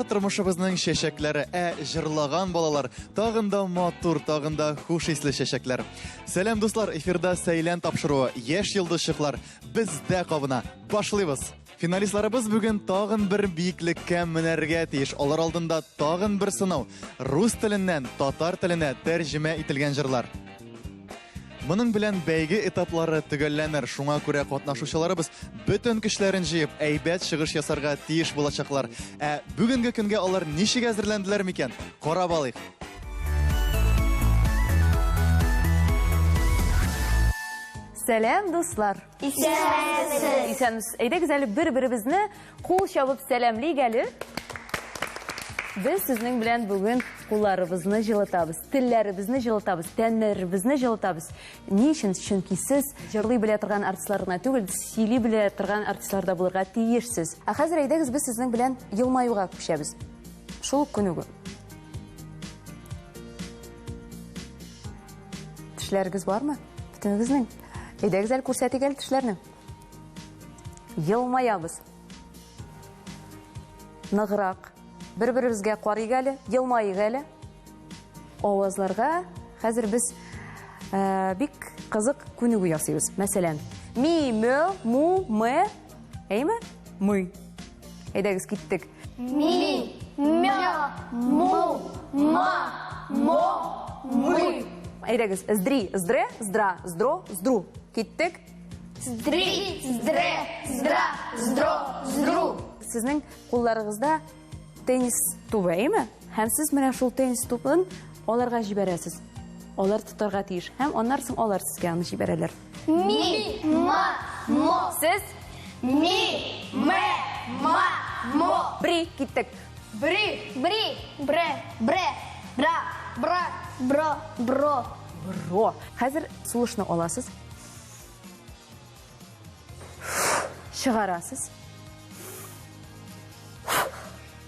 тормышыбызның чәчәкләре, ә җырлаган балалар тагын да матур, тагын да хуш исле чәчәкләр. Сәлам, дуслар, эфирда Сәйлән тапшыруы, яшь йолдызчыклар бездә кабына. Башлыйбыз! Финалистларыбыз бүген тагын бер биеклеккә менәргә тиеш. Алар алдында тагын бер сынау. Рус теленнән татар теленә тәрҗемә ителгән җырлар. Моның белән бәйге этаплары төгәлләнер. Шуңа күрә катнашучыларыбыз бөтен көчләрен җыеп, әйбәт чыгыш ясарга тиеш булачаклар. Ә бүгенге көнгә алар ничек әзерләнделәр микән? Карап алыйк. Сәлам, дуслар! Исәнмесез! Исәнмесез. Әйдәгез әле бер-беребезне кул чабып сәламлик әле. Без сезнең белән бүген кулларыбызны җылытабыз, телләребезне җылытабыз, тәннәребезне җылытабыз. Ни өчен? Чөнки сез җырлый белә торган артистлар гына түгел, сөйли белә торган артистлар да булырга тиешсез. Ә хәзер әйдәгез без сезнең белән елмаюга күчәбез. Шул ук күнегү. Тешләрегез бармы? Бөтенегезнең? Әйдәгез әле күрсәтик әле тешләрне. Елмаябыз. Ныграк. Бер-беребезгә карыйк әле, елмайык әле. Авазларга хәзер без э, бик кызык күнегү ясыйбыз. Мәсәлән, ми, мө, му, мэ, әйме? Мы. Әйдәгез, киттек. Ми, мё, му, ма, мо, мы. Әйдәгез, здри, здре, здра, здро, здру. Киттек. Здри, здре, здра, здро, здру. Сезнең кулларыгызда теннис тубы, әйме? Һәм сез менә шул теннис тубын аларга җибәрәсез. Алар тотарга тиеш. Һәм аннан соң алар сезгә аны җибәрәләр. Ми, ма, мо. Сез? Ми, мэ, ма, мо. Бри, киттек. Бри, бри, бре, бре, бра, бра, бро, бро. Бро. Хәзер сулышны аласыз. Чыгарасыз.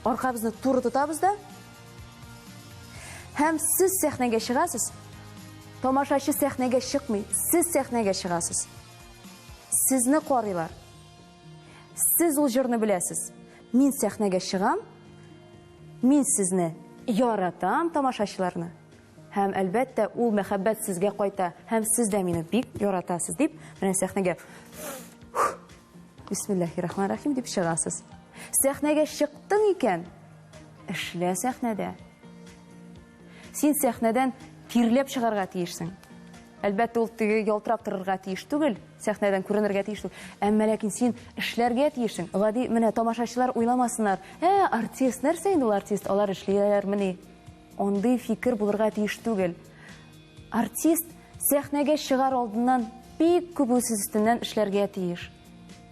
Аркабызны туры тотабыз да. Һәм сез сәхнәгә чыгасыз. Тамашачы сәхнәгә чыкмый, сез сәхнәгә чыгасыз. Сезне карыйлар. Сез ул җырны беләсез. Мин сәхнәгә чыгам. Мин сезне яратам, тамашачыларны. Һәм, әлбәттә, ул мәхәббәт сезгә кайта, һәм сез дә мине бик яратасыз, дип, менә сәхнәгә Бисмиллахи-рахмани-рахим дип чыгасыз. Сәхнәгә чыктың икән, эшлә сәхнәдә. Син сәхнәдән тирләп чыгарга тиешсең. Әлбәттә, ул теге ялтырап торырга тиеш түгел, сәхнәдән күренергә тиеш түгел. Әмма ләкин син эшләргә тиешсең. Гади менә тамашачылар уйламасыннар. Ә, артист, нәрсә инде ул артист? Алар эшлиләрмени? Андый фикер булырга тиеш түгел. Артист сәхнәгә чыгар алдыннан бик күп үз өстеннән эшләргә тиеш.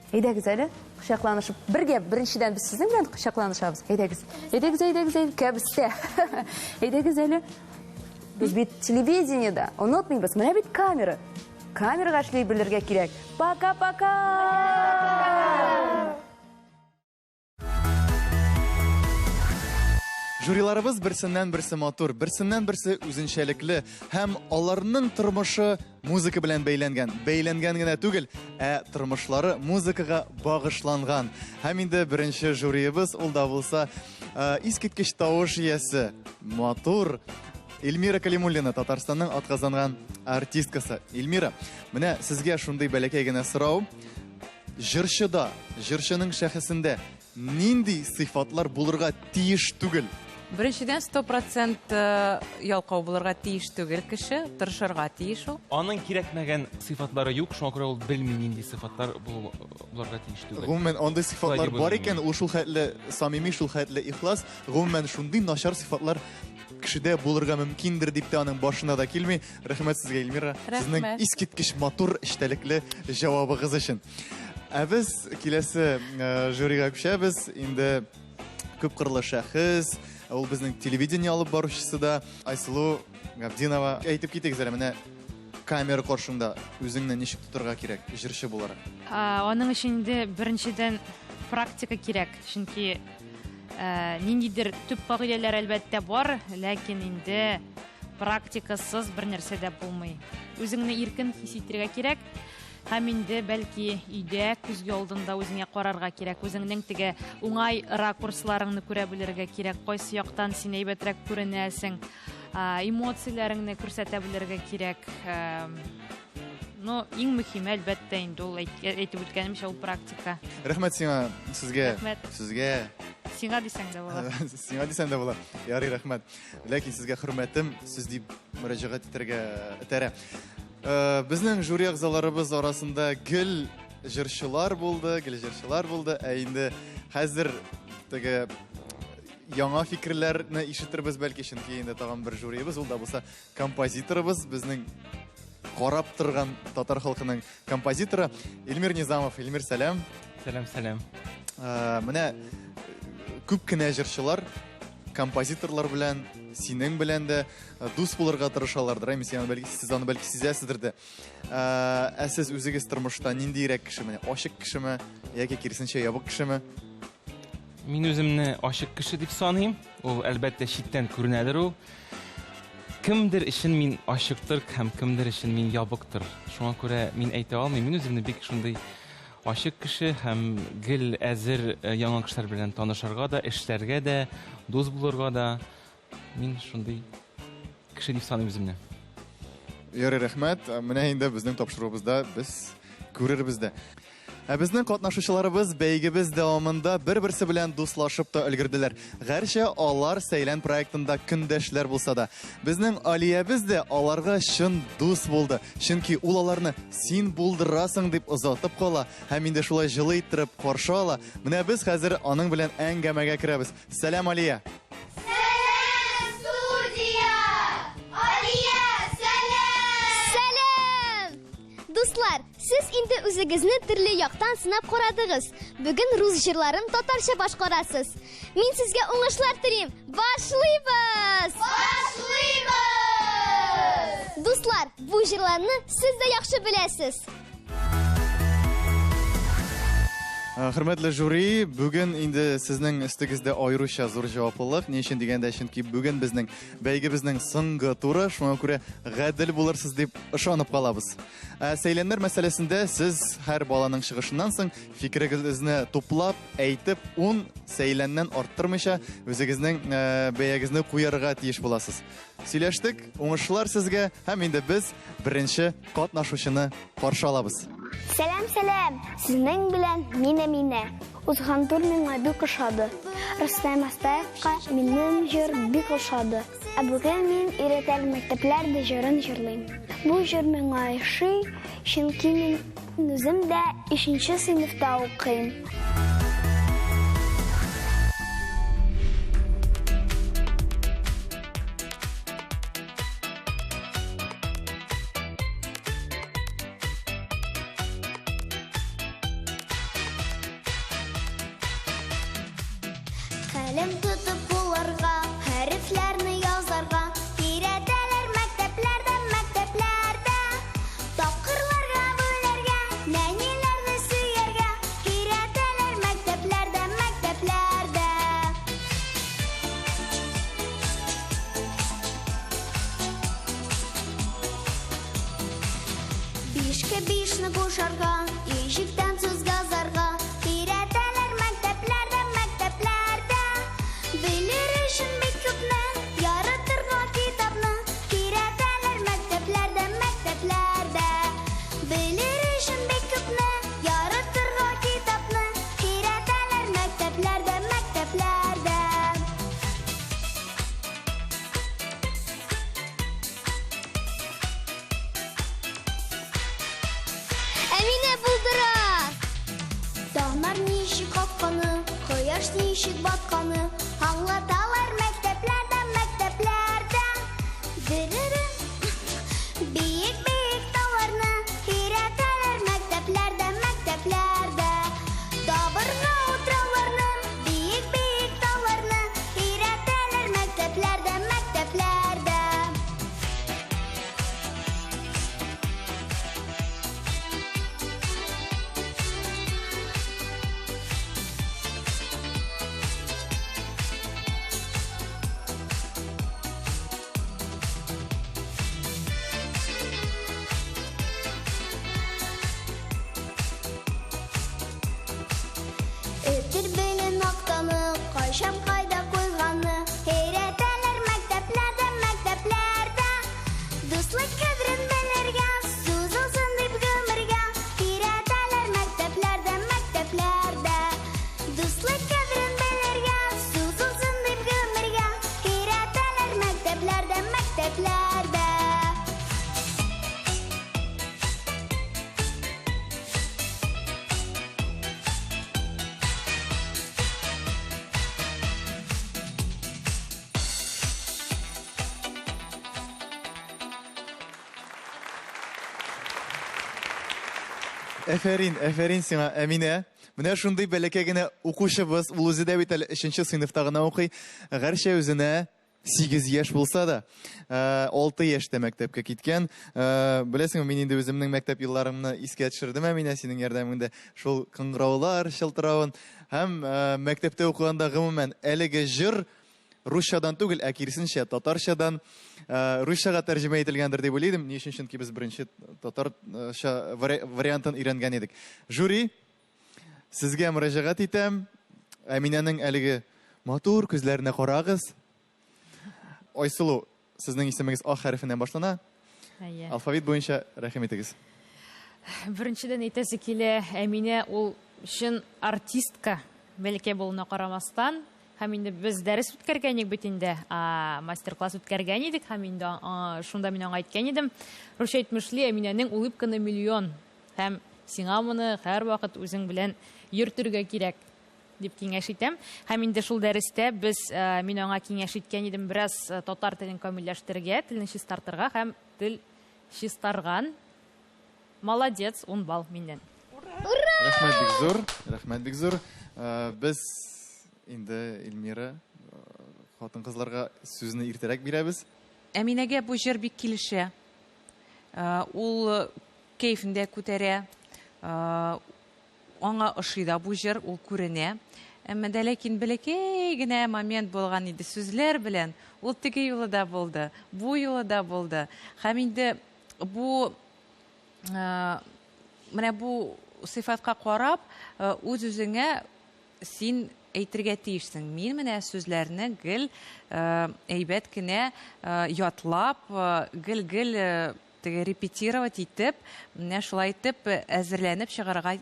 Әйдәгез әле, кочакланышып, бергә беренчедән без сезнең белән кочакланышабыз. Әйдәгез. Әйдәгез, әйдәгез, әйдәгез, кәбестә. Әйдәгез әле. Без бит телевидениедә, онытмыйбыз. Менә бит камера. Камерага эшли белергә кирәк. Пока-пока! Жюриларыбыз берсеннән берсе матур, берсеннән берсе үзенчәлекле һәм аларның тормышы музыка белән бәйләнгән. Бәйләнгән генә түгел, ә тормышлары музыкага багышланган. Һәм инде беренче жюриебыз ул да булса э, искиткеч тавыш иясе, матур Эльмира Калимуллина, Татарстанның атказанган артисткасы. Эльмира, менә сезгә шундый бәләкәй генә сорау. Җырчыда, җырчының шәхесендә нинди сыйфатлар булырга тиеш түгел? Беренчедән, 100% э, ялкау булырга тиеш түгел кеше, тырышырга тиеш ул. Аның кирәкмәгән сыйфатлары юк, шуңа күрә ул белми нинди сыйфатлар булырга тиеш түгел. Гомумән, андый сыйфатлар Шулай дип бар уйлыйм икән, мин. ул шул хәтле самими, шул хәтле ихлас. Гомумән, шундый начар сыйфатлар кешедә булырга мөмкиндер дип тә аның башына да килми. Рәхмәт сезгә, Эльмира. Сезнең Рәхмәт. искиткеч матур эчтәлекле җавабыгыз өчен. Ә без киләсе э, жюрига күчәбез. Инде күпкырлы шәхес, ул безнең телевидение алып баручысы да Айсылу Габдинова. Әйтеп китегез әле, менә камера каршында үзеңне ничек тотарга кирәк җырчы буларак? Аның өчен инде беренчедән практика кирәк, чөнки э, ниндидер төп кагыйдәләр әлбәттә бар, ләкин инде практикасыз бер нәрсә дә булмый. Үзеңне иркен хис итәргә кирәк. Һәм инде бәлки өйдә көзге алдында үзеңә карарга кирәк, үзеңнең теге уңай ракурсларыңны күрә белергә кирәк, кайсы яктан син әйбәтрәк күренәсең, эмоцияләреңне күрсәтә белергә кирәк. Ну, иң мөһиме, әлбәттә, инде ул әйтеп үткәнемчә, ул практика. Рәхмәт сиңа, сезгә. Рәхмәт. Сезгә. Сиңа дисәң дә була. Сиңа дисәм дә була. Ярый, рәхмәт. Ләкин сезгә хөрмәтем сез дип мөрәҗәгать итәргә этәрә. Безнең жюри әгъзаларыбыз арасында гел җырчылар булды, гел җырчылар булды. Ә инде хәзер теге яңа фикерләрне ишетербез бәлки, чөнки инде тагын бер жюриебез, ул да булса композиторыбыз, безнең карап торган татар халкының композиторы Эльмир Низамов. Эльмир, сәлам. Сәлам, сәлам. Менә күп кенә җырчылар композиторлар белән, синең белән дә дус булырга тырышалардыр. Әйме, син аны бәлки, сез аны бәлки сизәсездер дә. Ә сез үзегез тормышта ниндирәк кешеме? Ачык кешеме яки киресенчә ябык кешеме? Мин үземне ачык кеше дип саныйм. Ул әлбәттә читтән күренәдер ул. Кемдер өчен мин ачыктыр һәм кемдер өчен мин ябыктыр. Шуңа күрә мин әйтә алмыйм. Мин үземне бик шундый ачык кеше һәм гел әзер яңа кешеләр белән танышырга да, эшләргә дә, дус булырга да. Мин шундый кеше дип саныйм үземне. Ярый, рәхмәт. Менә инде безнең тапшыруыбызда без күрербез дә. Ә безнең катнашучыларыбыз бәйгебез дәвамында бер-берсе белән дуслашып та өлгерделәр. Гәрчә алар Сәйлән проектында көндәшләр булса да. Безнең Алиябез дә аларга чын дус булды. Чөнки ул аларны син булдырасың дип озатып кала һәм инде шулай җылы иттереп каршы ала. Менә без хәзер аның белән әңгәмәгә керәбез. Сәлам, Алия! Сәлам, студия! Алия, сәлам! Сәлам! Дуслар, сез инде үзегезне төрле яктан сынап карадыгыз. Бүген рус җырларын татарча башкарасыз. Мин сезгә уңышлар телим. Башлыйбыз! Башлыйбыз! Дуслар, бу җырларны сез дә яхшы беләсез. Хөрмәтле жюри, бүген инде сезнең өстегездә аеруча зур җаваплылык. Ни өчен дигәндә, чөнки бүген безнең бәйгебезнең соңгы туры, шуңа күрә гадел булырсыз дип ышанып калабыз. Сәйләннәр мәсьәләсендә сез һәр баланың чыгышыннан соң фикерегезне туплап, әйтеп, 10 сәйләннән арттырмыйча үзегезнең бәягезне куярга тиеш буласыз. Сөйләштек, уңышлар сезгә, һәм инде без беренче катнашучыны каршы алабыз. Сәлам, сәлам! Сезнең белән мин Әминә. Узган тур миңа бик ошады. Рөстәм Астаевка минем җыр бик ошады. Ә бүген мин Өйрәтәле мәктәпләрдә җырын җырлыйм. Бу җыр миңа ошый, чөнки мин үзем дә 3 сыйныфта укыйм. Каләм тотып булырга, хәрефләрне язарга өйрәтәләр мәктәпләрдә, мәктәпләрдә. Тапкырларга бүләргә, нәниләрне сөяргә өйрәтәләр мәктәпләрдә, мәктәпләрдә. Бишкә бишне кушарга, ишектән сүз язарга өйрәтәләр мәктәпләрдә, мәктәпләрдә. Белер өчен бик күпне, яратырга китапны өйрәтәләр мәктәпләрдә, мәктәпләрдә. Белер өчен бик күпне, яратырга китапны өйрәтәләр мәктәпләрдә, мәктәпләрдә. Әминә булдыра! Таңнар ничек атканы, кояш ничек батканы аңлаталар мәктәпләрдә, мәктәпләрдә. Дөрөрө. Биек-биек тауларны өйрәтәләр мәктәпләрдә, мәктәпләрдә. Табырга утрауларны, биек-биек тауларны өйрәтәләр мәктәпләрдә, мәктәпләрдә. Дуслык кадерен белергә, сузылсын дип гомергә, өйрәтәләр мәктәпләрдә, мәктәпләрдә. Әфәрин, әфәрин сиңа, Әминә. Менә шундый бәләкәй генә укучыбыз, ул үзе дә бит әле 3 сыйныфта гына укый. Гәрчә үзенә 8 яшь булса да, 6 яшьтә мәктәпкә киткән. Беләсеңме, мин инде үземнең мәктәп елларымны искә төшердем, Әминә, синең ярдәмеңдә шул кыңгыраулар чылтыравын һәм мәктәптә укыганда гомумән әлеге җыр русчадан түгел, ә киресенчә татарчадан русчага тәрҗемә ителгәндер дип уйлый идем. Ни өчен? Чөнки без беренче татарча вариантын өйрәнгән идек. Жюри, сезгә мөрәҗәгать итәм. Әминәнең әлеге матур күзләренә карагыз. Айсылу, сезнең исемегез А хәрефеннән башлана. Әйе. Алфавит буенча рәхим итегез. Беренчедән әйтәсе килә, Әминә ул чын артистка, бәләкәй булуына карамастан. Һәм инде без дәрес үткәргән идек бит инде, мастер-класс үткәргән идек, һәм инде шунда мин аңа әйткән идем, русча әйтмешли, Әминәнең улыбка на миллион. Һәм сиңа моны һәрвакыт үзең белән йөртергә кирәк, дип киңәш итәм. Һәм инде шул дәрестә без, мин аңа киңәш иткән идем, бераз татар телен камилләштерергә, телне чистартырга, һәм тел чистарган. Молодец, 10 балл миннән. Ура! Рәхмәт бик зур, рәхмәт бик зур. Без инде Эльмира хатын-кызларга сүзне иртәрәк бирәбез. Әминәгә бу җыр бик килешә. Ул кәефен дә күтәрә. Аңа ошый да бу җыр, ул күренә. Әмма дә ләкин бәләкәй генә момент булган иде сүзләр белән. Ул теге юлы да булды, бу юлы да булды. Һәм инде бу менә бу сыйфатка карап, үз-үзеңә син әйтергә тиешсең. Мин менә сүзләрне гел әйбәт кенә ятлап, гел-гел теге репетировать итеп, менә шулай итеп әзерләнеп чыгарга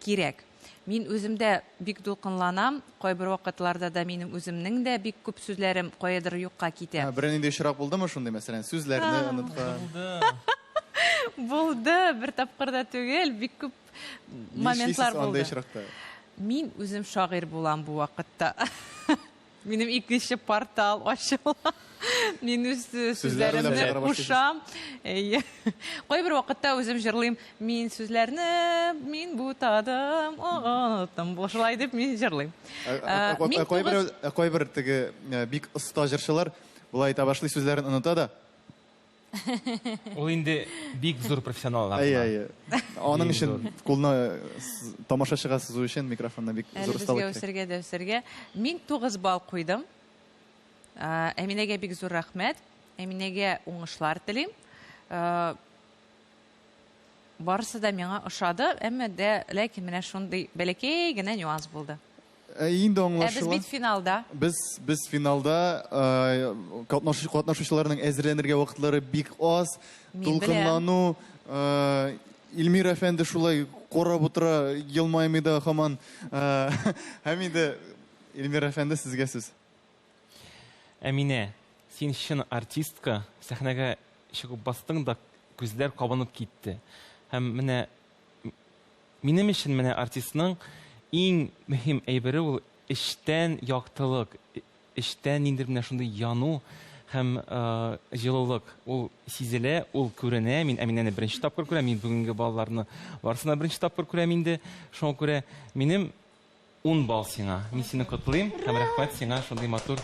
кирәк. Мин үзем дә бик дулкынланам, кайбер вакытларда да минем үземнең дә бик күп сүзләрем каядыр юкка китә. Берәр нинди очрак булдымы шундый, мәсәлән, сүзләрне оныткан? Булды. Булды, бер тапкыр да түгел, бик күп моментлар Нишлисез андый булды. очракта? Мин үзем шагыйрь булам бу вакытта. Минем икенче портал ачыла. Мин үз сүзләремне кушам. Әйе. Кайбер вакытта үзем җырлыйм. Мин сүзләрне мин бутадым, оныттым. Бу шулай дип мин җырлыйм. Ә кайбер, кайбер теге бик оста җырчылар болай әйтә башлый, сүзләрен оныта да. Ул инде бик зур профессионаллар. Әйе, әйе. Аның өчен кулны тамашачыга сузу өчен микрофонны бик зур осталык кирәк. Үсергә дә үсергә. Мин 9 балл куйдым. Әминәгә бик зур рәхмәт. Әминәгә уңышлар телим. Барысы да миңа ошады, әмма дә ләкин менә шундый бәләкәй генә нюанс булды. Инде аңлашыла. Ә без бит финалда. Без финалда, катнашучыларның әзерләнергә вакытлары бик аз. Дулкынлану, Илмир әфәнде шулай карап утыра, елмаймый да һаман. Һәм инде Илмир әфәнде, сезгә сүз. Әминә, син чын артистка, сәхнәгә чыгып бастың да, күзләр кабынып китте. Һәм менә минем өчен менә артистның иң мөһим әйбере ул эчтән яктылык, эчтән ниндидер менә шундый яну һәм җылылык. Ул сизелә, ул күренә. Мин Әминәне беренче тапкыр күрәм, мин бүгенге балаларны барысын да беренче тапкыр күрәм инде. Шуңа күрә минем 10 балл сиңа. Мин сине котлыйм һәм рәхмәт сиңа шундый матур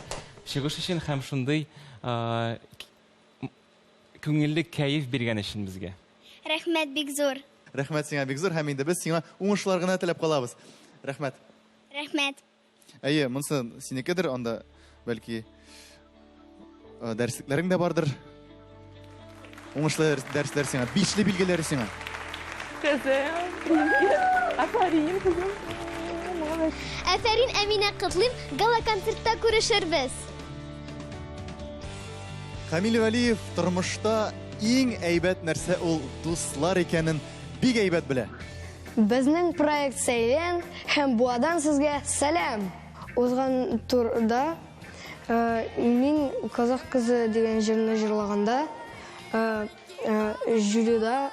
чыгыш өчен һәм шундый күңелле кәеф биргән өчен безгә. Рәхмәт бик зур. Рәхмәт сиңа бик зур, һәм инде без сиңа уңышлар гына теләп калабыз. Рәхмәт. Рәхмәт. Әйе, монысы синекедер, анда бәлки дәреслекләрең дә бардыр. Уңышлы дәресләр сиңа, бишле билгеләре сиңа. Кызым, привет. Афәрин, кызым. Афәрин, Әминә, котлыйм. Гала-концертта күрешербез. Камил Вәлиев тормышта иң әйбәт нәрсә ул дуслар икәнен бик әйбәт белә. Безнең проект Сәйлән һәм Буадан сезгә сәлам! Узган турда мин Казах кызы дигән җырны җырлаганда жюрида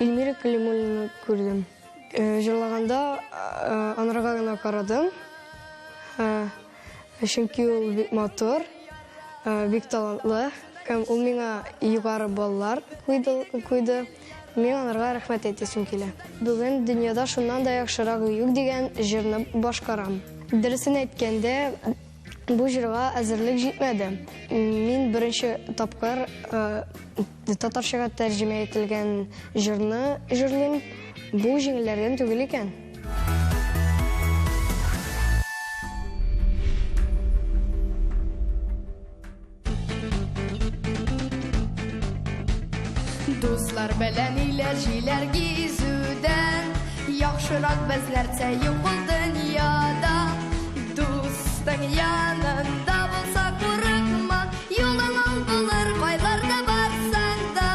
Эльмира Калимуллина күрдем. Җырлаганда анарга гына карадым. Чөнки ул бик матур, бик талантлы. Һәм ул миңа югары баллар куйды. Мин аларга рәхмәт әйтәсем килә. Бүген дөньяда шуннан да яхшырак юк дигән җырны башкарам. Дөресен әйткәндә, бу җырга әзерлек җитмәде. Мин беренче тапкыр татарчага тәрҗемә ителгән җырны җырлыйм. Бу җиңелләрдән түгел икән. Дуслар белән иләр җиләр гизүдән Яхшырак без нәрсә юк ул дөньяда. Дустың янында булса курыкма, Юлың ал булыр кайларда барсаң да.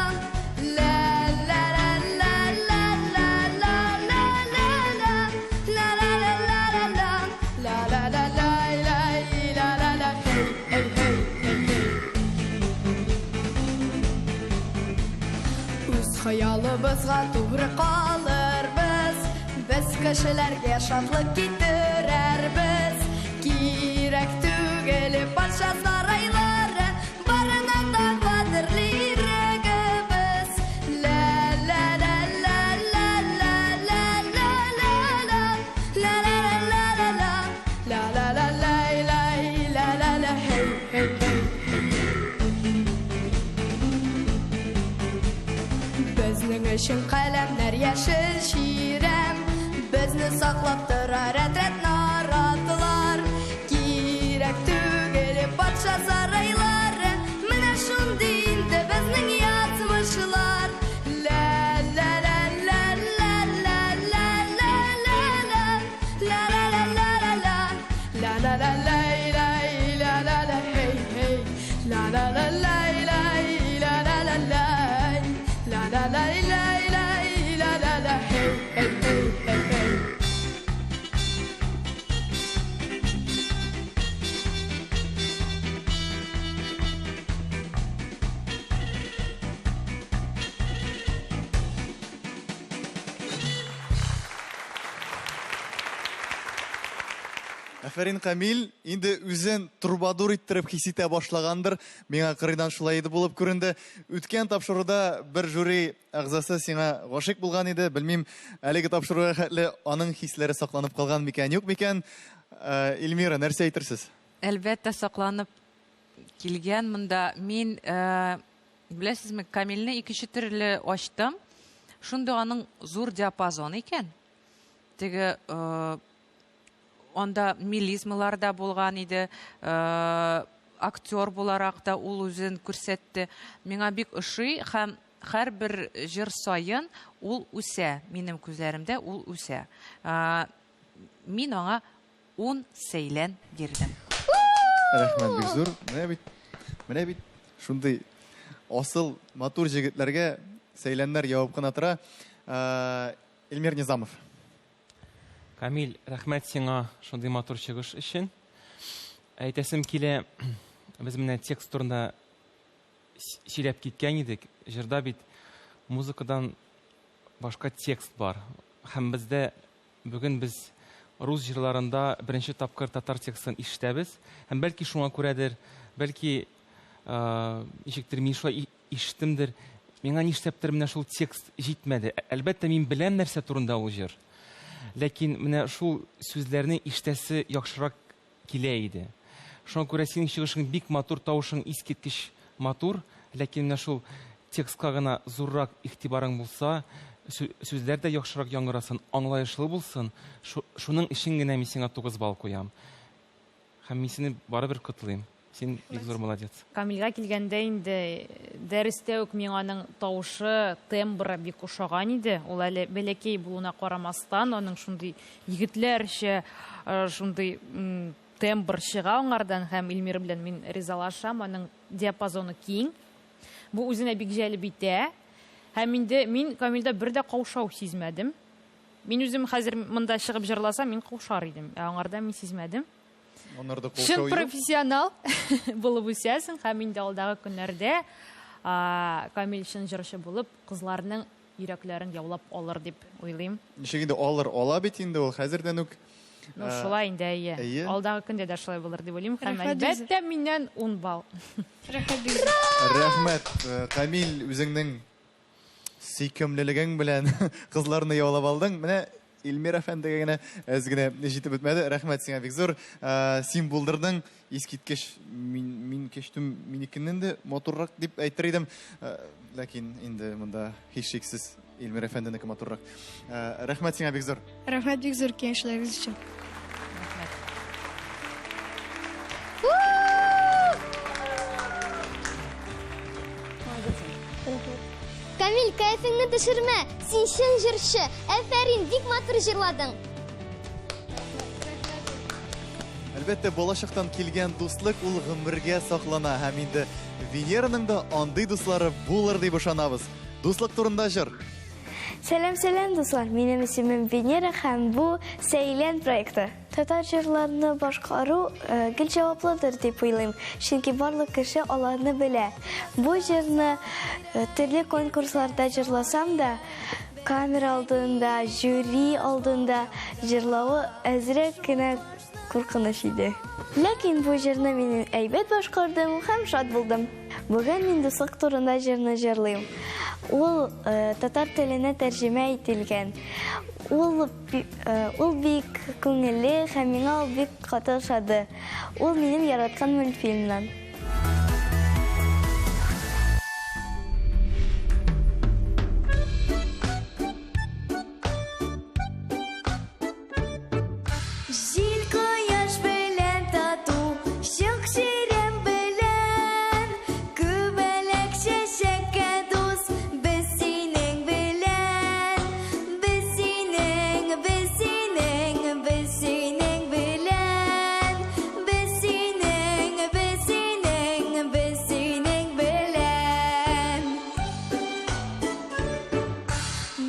Үз хыялыбызга тугры калырбыз, Без кешеләргә шатлык китерербез. Кирәк түгел патша сарайлары, Барына да кадерле ирегебез. Ла-ла-ла-ла-ла-ла-ла-ла-ла, ла-ла-ла-ла-ла-ла, ла-ла-ла-лай-лай-ла-ла-ла, хей, хей, хей. Безнең өчен каләмнәр яшел чирәм, Безне саклап тора рәт-рәт наратлар. Кирәк түгел патша сарайлары, Менә шундый инде безнең язмышлар. Ла-ла-ла-ла-ла-ла-ла-ла-ла, ла-ла-ла-ла-ла-ла, ла-ла-ла-лай-лай-ла-ла-ла, хей, хей, ла-ла-ла-лай-лай-ла-ла-ла-лай, ла-ла-лай-лай-лай-ла-ла-ла, хей, хей, хей, хей, хей. Афәрин, Камил, инде үзен трубадур иттереп хис итә башлагандыр. Миңа кырыйдан шулай иде булып күренде. Үткән тапшыруда бер жюри әгъзасы сиңа гашыйк булган иде. Белмим, әлеге тапшыруга хәтле аның хисләре сакланып калган микән, юк микән? Эльмира, нәрсә әйтерсез? Әлбәттә, сакланып килгән монда. Мин, беләсезме, Камилне икенче төрле ачтым. Шундый аның зур диапазон икән. Теге анда мелизмалар да булган иде, актер буларак та ул үзен күрсәтте. Миңа бик ошый һәм һәрбер җыр саен ул үсә, минем күзләремдә ул үсә. Мин аңа 10 сәйлән бирдем. Рәхмәт бик зур. Менә бит, менә бит шундый асыл, матур җегетләргә сәйләннәр явып кына тора. Эльмир Низамов. Камил, рәхмәт сиңа шундый матур чыгыш өчен. Әйтәсем килә, без менә текст турында сөйләп киткән идек. Җырда бит музыкадан башка текст бар. Һәм бездә бүген без рус җырларында беренче тапкыр татар текстын ишетәбез. Һәм бәлки шуңа күрәдер, бәлки ничектер мин шулай ишеттемдер. Миңа нишләптер менә шул текст җитмәде. Әлбәттә, мин беләм нәрсә турында ул җыр. Ләкин менә шул сүзләрне ишетәсе яхшырак килә иде. Шуңа күрә синең чыгышың бик матур, тавышың искиткеч матур, ләкин менә шул текстка гына зуррак игътибарың булса, сүзләр дә яхшырак яңгырасын, аңлаешлы булсын, шуның өчен генә мин сиңа 9 балл куям. Һәм мин сине барыбер котлыйм. Син бик зур молодец. Камилгә килгәндә инде дәрестә үк миңа аның тавышы, тембры бик ошаган иде. Ул әле бәләкәй булуына карамастан, аның шундый егетләрчә, шундый тембр чыга аңардан, һәм Эльмира белән мин ризалашам, аның диапазоны киң. Бу үзенә бик җәлеп итә. Һәм инде мин Камилдә бер дә каушау сизмәдем. Мин үзем хәзер монда чыгып җырласам, мин каушар идем. Ә аңарда мин сизмәдем. Анарда каушау Чын юк. профессионал булып үсәсең һәм инде алдагы көннәрдә Камил чын җырчы булып, кызларның йөрәкләрен яулап алыр дип уйлыйм. Ничек инде алыр? Ала бит инде ул хәзердән үк. Ну, шулай инде, әйе. Әйе. Алдагы көндә дә шулай булыр дип уйлыйм. Һәм Рәхмәт, әлбәттә, миннән 10 балл. Рәхмәт, Камил, үзеңнең сөйкемлелегең белән кызларны яулап алдың. Менә Илмир әфәндегә генә әз генә җитеп бетмәде. Рәхмәт сиңа бик зур. Син булдырдың. Искиткеч, мин, мин кечтем минекеннән дә матуррак дип әйтер идем. Ләкин инде монда һичшиксез Илмир әфәнденеке матуррак. Рәхмәт сиңа бик зур. Рәхмәт бик зур киңәшләрегез өчен. Камил, кәефеңне төшермә. Син чын җырчы. Афәрин, бик матур җырладың. Әлбәттә, балачактан килгән дуслык ул гомергә саклана һәм инде Венераның да андый дуслары булыр дип ышанабыз. Дуслык турында җыр. Сәлам, сәлам, дуслар. Минем исемем Венера һәм бу Сәйлән проекты. Татар җырларны башкару э, гел җаваплыдыр дип уйлыйм, чөнки барлык кеше аларны белә. Бу җырны э, төрле конкурсларда җырласам да, камера алдында, жюри алдында җырлавы әзрәк кенә куркыныч иде. Ләкин бу җырны мин әйбәт башкардым һәм шат булдым. Бүген мин дуслык турында җырны җырлыйм. Ул э, татар теленә тәрҗемә ителгән. Ул ул бик күңелле һәм миңа ул бик каты ошады. Ул минем яраткан мультфильмнан. Җил кояш белән тату, чык чирәм белән, Күбәләк чәчәккә дус, без синең белән. Без синең, без синең, без синең белән. Без синең, без синең, без синең белән.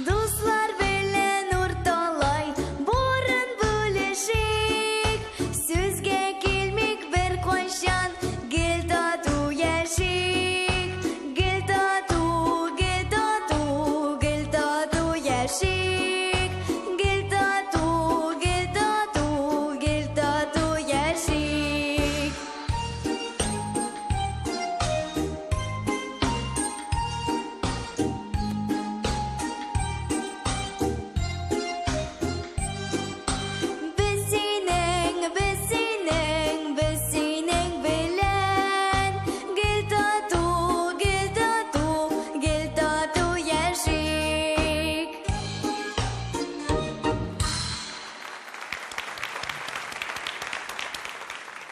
Дуслар белән урталай борын бүлешик, Сүзгә килмик бер кайчан, гел тату яшик. Гел тату, гел тату, гел тату яшик. Гел тату, гел тату, гел тату яшик. Без синең, без синең, без синең белән Гел тату, гел тату, гел тату яшик.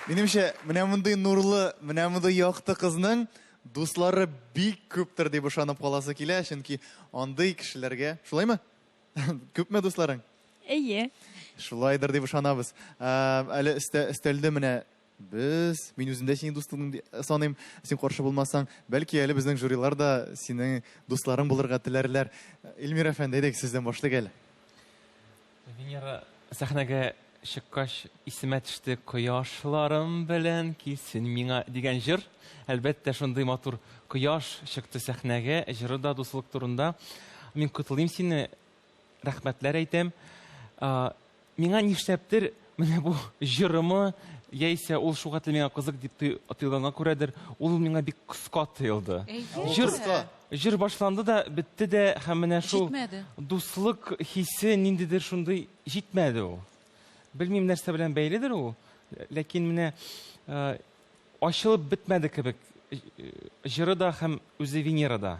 Минемчә, менә мондый нурлы, менә мондый якты кызның дуслары бик күптер дип ышанып каласы килә, чөнки андый кешеләргә, шулаймы? Күпме дусларың? Әйе. Шулайдыр дип ышанабыз. Әле өстәлдә менә без, мин үзем дә синең дустың саныйм, син каршы булмасаң, бәлки әле безнең жюрилар да синең дусларың булырга теләрләр. Эльмир әфәнде, әйдәгез сездән башлыйк әле. Венера сәхнәгә чыккач исемә төште Кояшларым белән килсен миңа дигән җыр. Әлбәттә, шундый матур кояш чыкты сәхнәгә, җыры да дуслык турында. Мин котлыйм сине, рәхмәтләр әйтәм. Миңа нишләптер менә бу җырымы, яисә ул шуга миңа кызык дип тоелганга күрәдер, ул миңа бик кыска тоелды. Җыр җыр башланды да, бетте дә, һәм менә шул дуслык хисе ниндидер шундый җитмәде ул. Белмим нәрсә белән бәйледер ул, ләкин менә ачылып бетмәде кебек җыры да һәм үзе Венера да.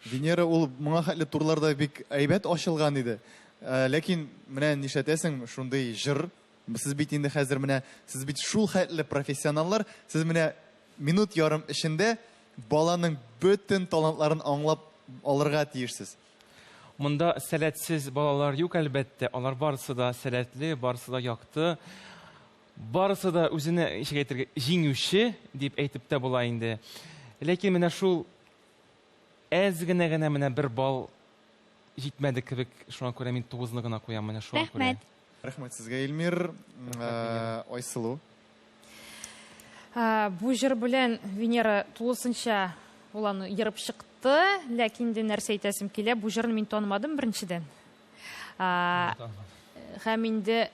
Венера ул моңа хәтле турларда бик әйбәт ачылган иде. Ләкин менә нишләтәсең, шундый җыр. Сез бит инде хәзер менә, сез бит шул хәтле профессионаллар, сез менә минут ярым эчендә баланың бөтен талантларын аңлап алырга тиешсез. Монда сәләтсез балалар юк, әлбәттә. Алар барысы да сәләтле, барысы да якты. Барысы да үзенә, ничек әйтергә, җиңүче дип әйтеп тә була инде. Ләкин менә шул Әз генә генә менә бер балл җитмәде кебек, шуңа күрә мин 9-ны гына куям менә шуңа күрә. Рәхмәт. Рәхмәт сезгә, Эльмир. Айсылу. Бу җыр белән Венера тулысынча ул аны ерып чыкты, ләкин инде нәрсә әйтәсем килә, бу җырны мин танымадым беренчедән. Һәм инде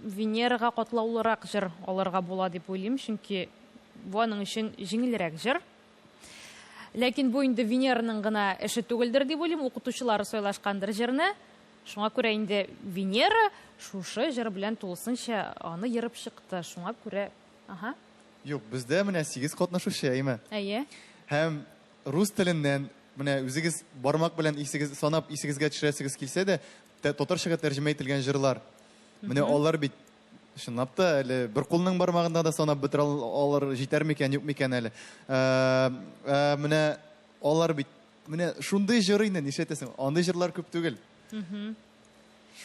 Венерага катлаулырак җыр алырга була дип уйлыйм, чөнки бу аның өчен җиңелрәк җыр. Ләкин бу инде Венераның гына эше түгелдер дип уйлыйм, укытучылары сайлашкандыр җырны. Шуңа күрә инде Венера шушы җыр белән тулысынча аны ерып чыкты. Шуңа күрә, аһа. Юк, бездә менә 8 катнашучы, әйме? Әйе. Һәм рус теленнән менә үзегез бармак белән исегез санап исегезгә төшерәсегез килсә дә, татарчага тәрҗемә ителгән җырлар. Менә алар бит чынлап та әле бер кулның бармагында да санап бетерә алар җитәр микән, юк микән әле. Менә алар бит менә шундый җыр инде, нишләтәсең? Андый җырлар күп түгел. Юк,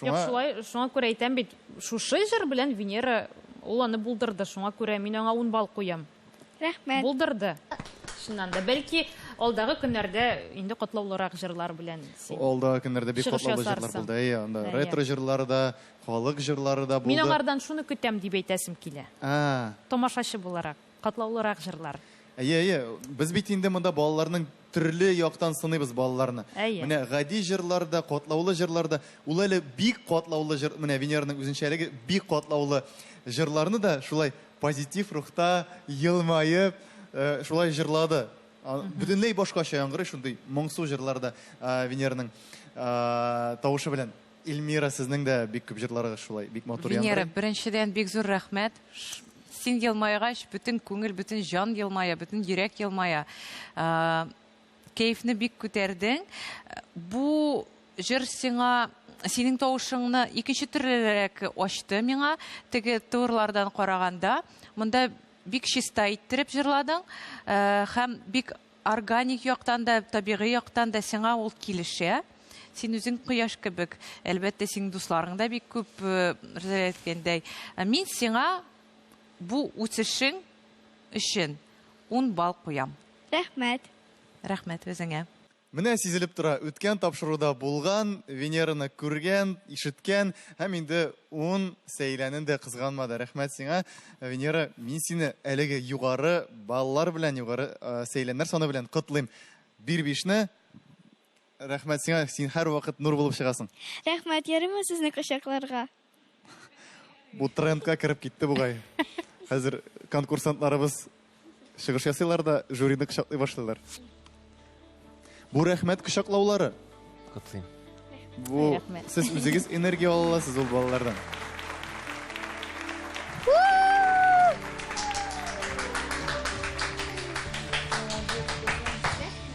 шулай, шуңа күрә әйтәм бит, шушы җыр белән Венера ул аны булдырды. Шуңа күрә мин аңа 10 балл куям. Рәхмәт. Булдырды. Чыннан да, бәлки алдагы көннәрдә инде катлаулырак җырлар белән син Алдагы көннәрдә бик чыгыш катлаулы җырлар ясарсың. булды. Әйе, анда Әйе. ретро җырлары да, халык җырлары да Мин булды. аңардан шуны көтәм дип әйтәсем килә. Тамашачы буларак, катлаулырак җырлар. Әйе, әйе. Без бит инде монда балаларның төрле яктан сыныйбыз балаларны. Әйе. Менә гади җырлар да, катлаулы җырлар да, ул әле бик катлаулы җыр, менә Венераның үзенчәлеге бик катлаулы җырларны да шулай позитив рухта елмаеп, шулай җырлады. Бөтенләй башкача яңгырый шундый моңсу җырлар да Венераның тавышы белән. Эльмира, сезнең дә бик күп җырларыгыз шулай, бик матур Венера, яңгырый. беренчедән бик зур рәхмәт. Син елмайгач, бөтен күңел, бөтен җан елмая, бөтен йөрәк елмая. Кәефне бик күтәрдең. Бу җыр сиңа, синең тавышыңны икенче төрлерәк ачты миңа. Теге турлардан караганда, монда бик чиста иттереп җырладың, һәм бик органик яктан да, табигый яктан да сиңа ул килешә. Син үзең кояш кебек. Әлбәттә, синең дусларың да бик күп, Рузалия әйткәндәй. Мин сиңа бу үсешең өчен 10 балл куям. Рәхмәт. Рәхмәт үзеңә. Менә сизелеп тора, үткән тапшыруда булган, Венераны күргән, ишеткән һәм инде 10 сәйләнен дә кызганмады. Рәхмәт сиңа, Венера, мин сине әлеге югары баллар белән, югары сәйләннәр саны белән котлыйм. Бир бишне. Рәхмәт сиңа, син һәрвакыт нур булып чыгасың. Рәхмәт, ярыймы сезне кочакларга? Бу трендка кереп китте бугай. Хәзер конкурсантларыбыз чыгыш ясыйлар да жюрины кочаклый башлыйлар. Бу рәхмәт кочаклаулары. Котлыйм. Бу Рәхмәт. сез үзегез энергия ала аласыз ул балалардан.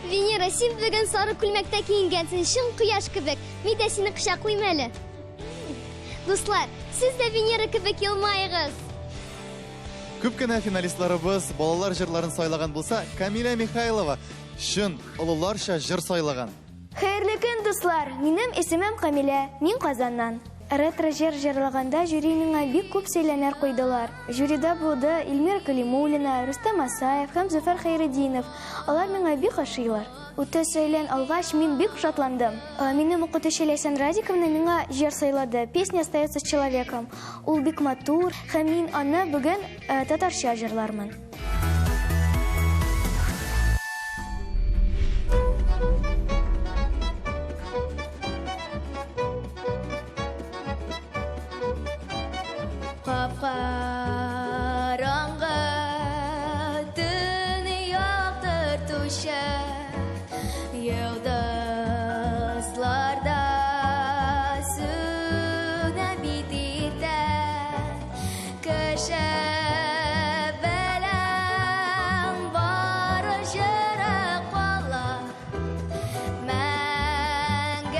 Венера, син бүген сары күлмәктә киенгәнсең, чын кояш кебек. Мин дә сине кочаклыйм әле. Дуслар, сез дә Венера кебек елмаегыз. Күп кенә финалистларыбыз балалар җырларын сайлаган булса, Камилә Михайлова чын олыларча җыр сайлаган. Хәерле көн, дуслар! Минем исемем Камилә, мин Казаннан. Ретро җыр җырлаганда жюри миңа бик күп сәйләннәр куйдылар. Жюрида булды Эльмира Калимуллина, Рустам Асаев һәм Зөфәр Хәйретдинов. Алар миңа бик ошыйлар. Үтә сәйлән алгач, мин бик шатландым. Минем укытучы Ләйсән Радиковна миңа җыр сайлады. Песня остается с человеком. Ул бик матур, һәм мин аны бүген татарча җырлармын. Кап-караңгы төн яктыртучы йолдызлар да сүнә бит иртә. Кеше белән бары җыры кала, мәңгелек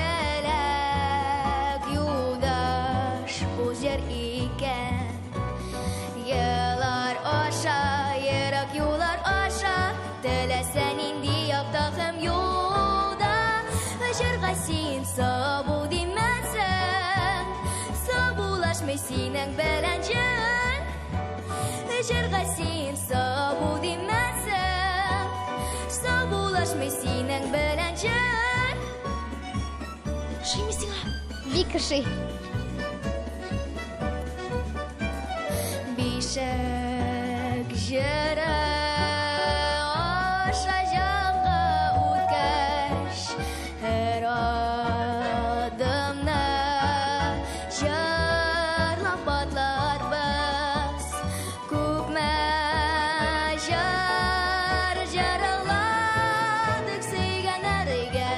юлдаш бу җыр икән. Еллар аша, ерак юллар аша, теләсә нинди якта һәм юлда, җырга син сабу димәсәң, сабулашмый синең белән җыр. Җырга син сабу димәсәң, сабулашмый Саубуллашмый синең белән җыр. Ошыймы сиңа? Бик ошый. Бишек җыры аша җанга үткәч, һәр адымны җырлап атларбыз. Күпме җыр җырладык сөйгәннәргә,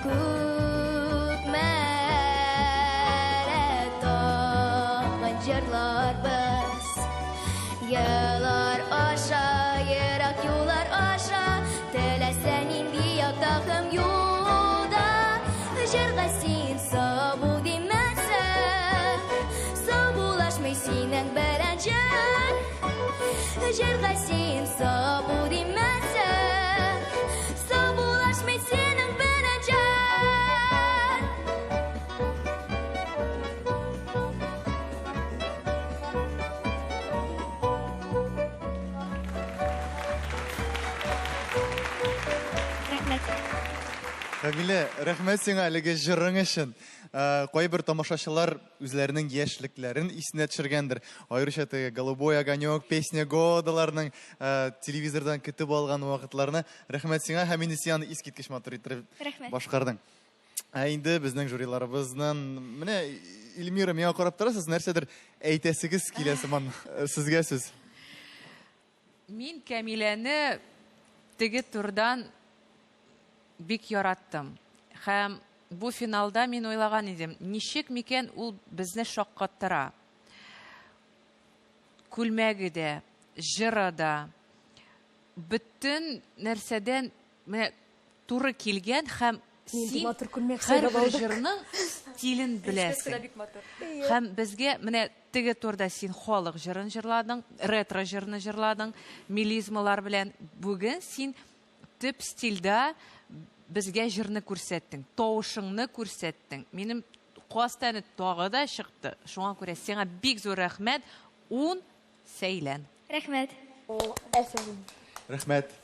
күпме әле тагын җырларбыз. Еллар аша, ерак юллар аша, теләсә нинди якта һәм юлда, җырга син сау димәсәң, саубуллашмый синең белән җыр. Җырга син сау димәсәң, саубуллашмый синең белән җыр. Рәхмәт. Камилә, рәхмәт сиңа әлеге җырың өчен. Кайбер тамашачылар үзләренең яшьлекләрен исенә төшергәндер. Аеруча теге Голубой огонек, Песня годаларның телевизордан көтеп алган вакытларны. Рәхмәт сиңа һәм инде син аны искиткеч матур итеп Рәхмәт. башкардың. Ә инде безнең жюриларыбызның, менә Эльмира, миңа карап торасыз, нәрсәдер әйтәсегез килә сыман. Сезгә сүз. Мин Камиләне теге турдан бик яраттым. Һәм бу финалда мин уйлаган идем, ничек микән ул безне шаккаттыра. Күлмәге дә, җыры да, бөтен нәрсәдән менә туры килгән һәм Нинди син матур күлмәк сайлап һәрбер алдык. җырның стилен беләсең. Бик матур. Һәм безгә менә теге турда син халык җырын җырладың, ретро җырны җырладың, мелизмалар белән. Бүген син төп стильдә безгә җырны күрсәттең, тавышыңны күрсәттең. Минем каз тәне тагы да чыкты. Шуңа күрә сиңа бик зур рәхмәт. 10 сәйлән. Рәхмәт. Әфәрин. Рәхмәт.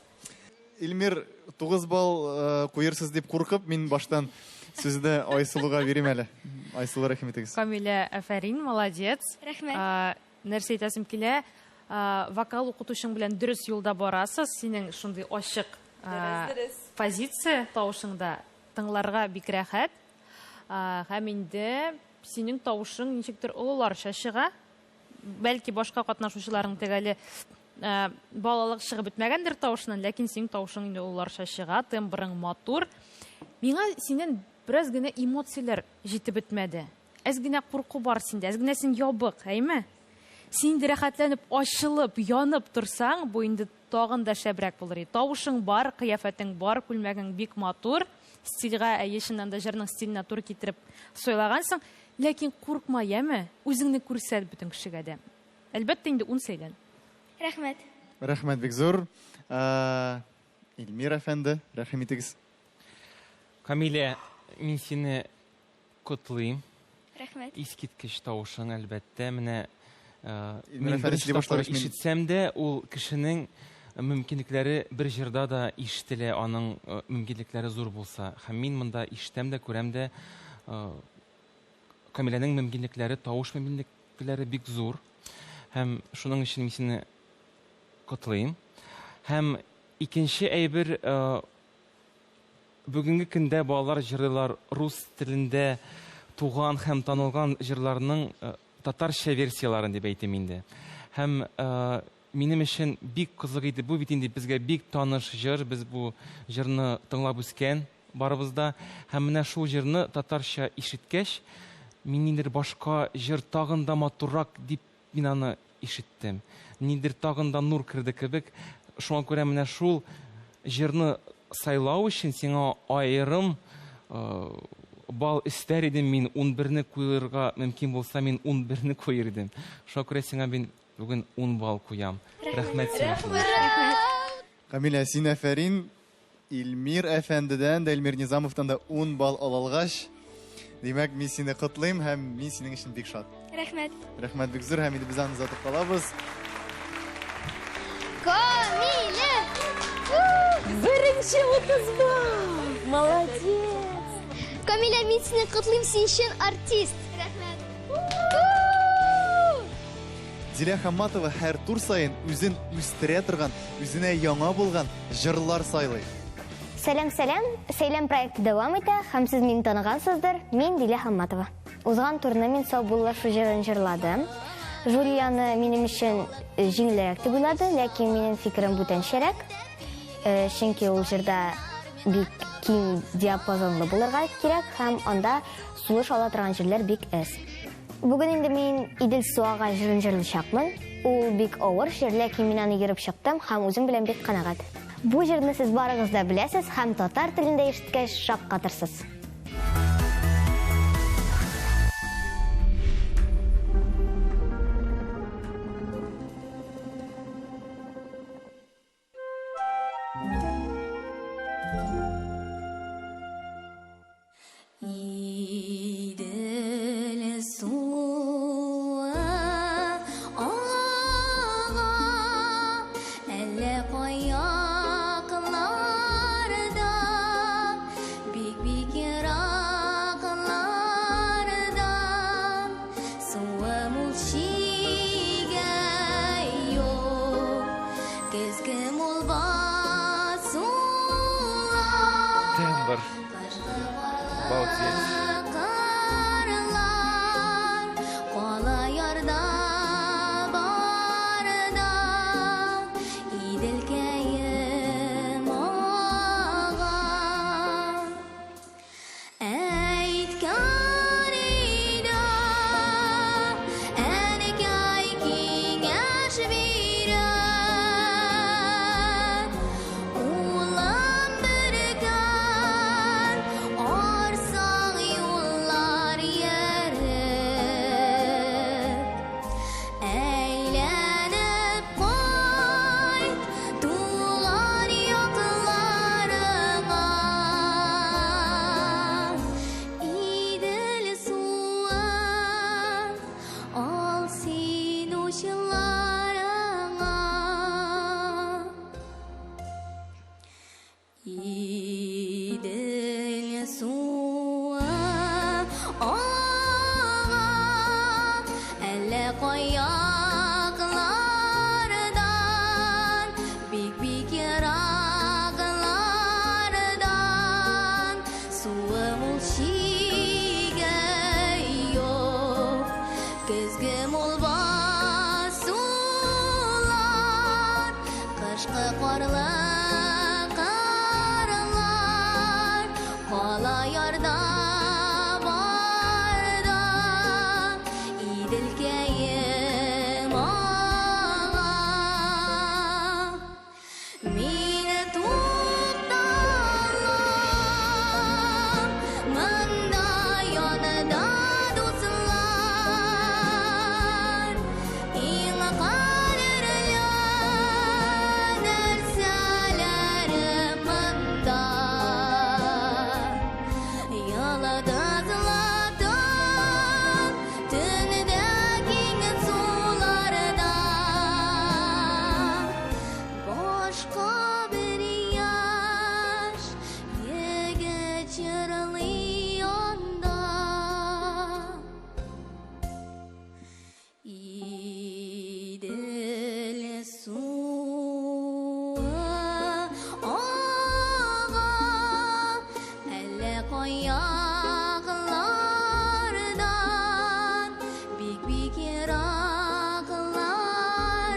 Эльмир, 9 балл куерсыз дип куркып, мин баштан сүзне Айсылуга бирим әле. Айсылу, рәхим итегез. Камилә, әфәрин, молодец. Рәхмәт. Нәрсә әйтәсем килә, вокал укытучың белән дөрес юлда барасыз, синең шундый ачык позиция тавышыңда тыңларга бик рәхәт. Һәм инде синең тавышың ничектер олыларча чыга. Бәлки башка катнашучыларың тегәле балалык чыгып бетмәгәндер тавышыннан, ләкин синең тавышың инде олыларча чыга, тембрың матур. Миңа синнән бераз генә эмоцияләр җитеп бетмәде. Әз генә курку бар синдә, әз генә син ябык, әйме? Син инде рәхәтләнеп, ачылып, янып торсаң, бу инде тагын да шәбрәк булыр иде. Тавышың бар, кыяфәтең бар, күлмәгең бик матур. Стильгә, әйе, чыннан да җырның стиленә туры китереп сайлагансың. Ләкин куркма, яме? Үзеңне күрсәт бөтен кешегә дә. Әлбәттә инде 10 сәйлән. Рәхмәт. Рәхмәт бик зур. Эльмир әфәнде, рәхим итегез. Камилә, мин сине котлыйм. Рәхмәт. Искиткеч тавышың, әлбәттә. Менә Эльмир мин әфәнде, беренче сөйли тапкыр башлагач, мин ишетсәм дә, ул кешенең мөмкинлекләре бер җырда да ишетелә, аның мөмкинлекләре зур булса. Һәм мин монда ишетәм дә, күрәм дә, Камиләнең мөмкинлекләре, тавыш мөмкинлекләре бик зур. Һәм шуның өчен мин сине котлыйм. Һәм икенче әйбер, бүгенге көндә балалар җырлыйлар рус телендә туган һәм танылган җырларның татарча версияларын дип әйтим инде. Һәм минем өчен бик кызык иде. Бу бит инде безгә бик таныш җыр, без бу җырны тыңлап үскән барыбыз да. Һәм менә шул җырны татарча ишеткәч, мин ниндидер башка җыр тагын да матуррак дип мин аны ишеттем. Ниндидер тагын да нур керде кебек. Шуңа күрә менә шул җырны сайлау өчен сиңа аерым бал истәр идем мин, 11-не куерга мөмкин булса, мин 11-не куер идем. Шуңа күрә сиңа мин бүген 10 балл куям. Рәхмәт сиңа. Рәхмәт. Камилә, син әфәрин. Эльмир әфәндедән дә, Эльмир Низамовтан да 10 балл алалгач, димәк, мин сине котлыйм һәм мин синең өчен бик шат. Рәхмәт. Рәхмәт бик зур һәм инде без аны озатып калабыз. Камилә! Беренче! Беренче 30 балл! Молодец! Камилә, мин сине котлыйм, син чын артист. Рәхмәт. Дилә Хамматова һәр тур саен үзен үстерә торган, үзенә яңа булган җырлар сайлый. Сәлам, сәлам! Сәйлән проекты дәвам итә һәм сез мине таныгансыздыр. Мин Дилә Хамматова. Узган турны мин саубуллашу җырын җырладым. Жюри аны минем өчен э, җиңелрәк дип уйлады, ләкин минем фикерем бүтәнчәрәк. Э, чөнки ул җырда бик киң диапазонлы булырга кирәк һәм анда сулыш ала торган җирләр бик әз. Бүген инде мин Идел су ага җырын җырлыйчакмын. Ул бик авыр җыр, ләкин мин аны йөреп чыктым һәм үзем белән бик канәгать. Бу җырны сез барыгыз да беләсез һәм татар телендә ишеткәч шаккатырсыз. Идел суы ага, әллә каякларда, бик-бик еракларда, суы мул чиге юк, көзге мул басулар. Тембр. Обалдеть. Кырлар, кала ярда барда, Иделкәем ага. Әйткән иде, әнкәй киңәш бирә. Улым беркөн арсаң юллар йөреп, Әйләнеп кайт туган якларыңа. Идел суы ал син учларыңа. Идел суы ага, әллә каяклардан, бик-бик ераклардан, суы мул чиге юк, көзге мул басулар, кышкы карлы кырлар, кала ярда барда, Иделкәем ага. Мин тукталам, монда янында дуслар, иң кадерле нәрсәләрем монда. Йолдызлатып, төндә киң суларда Башка бер яшь егет җырлый анда. Идел суы ага, әллә каяклардан, бик-бик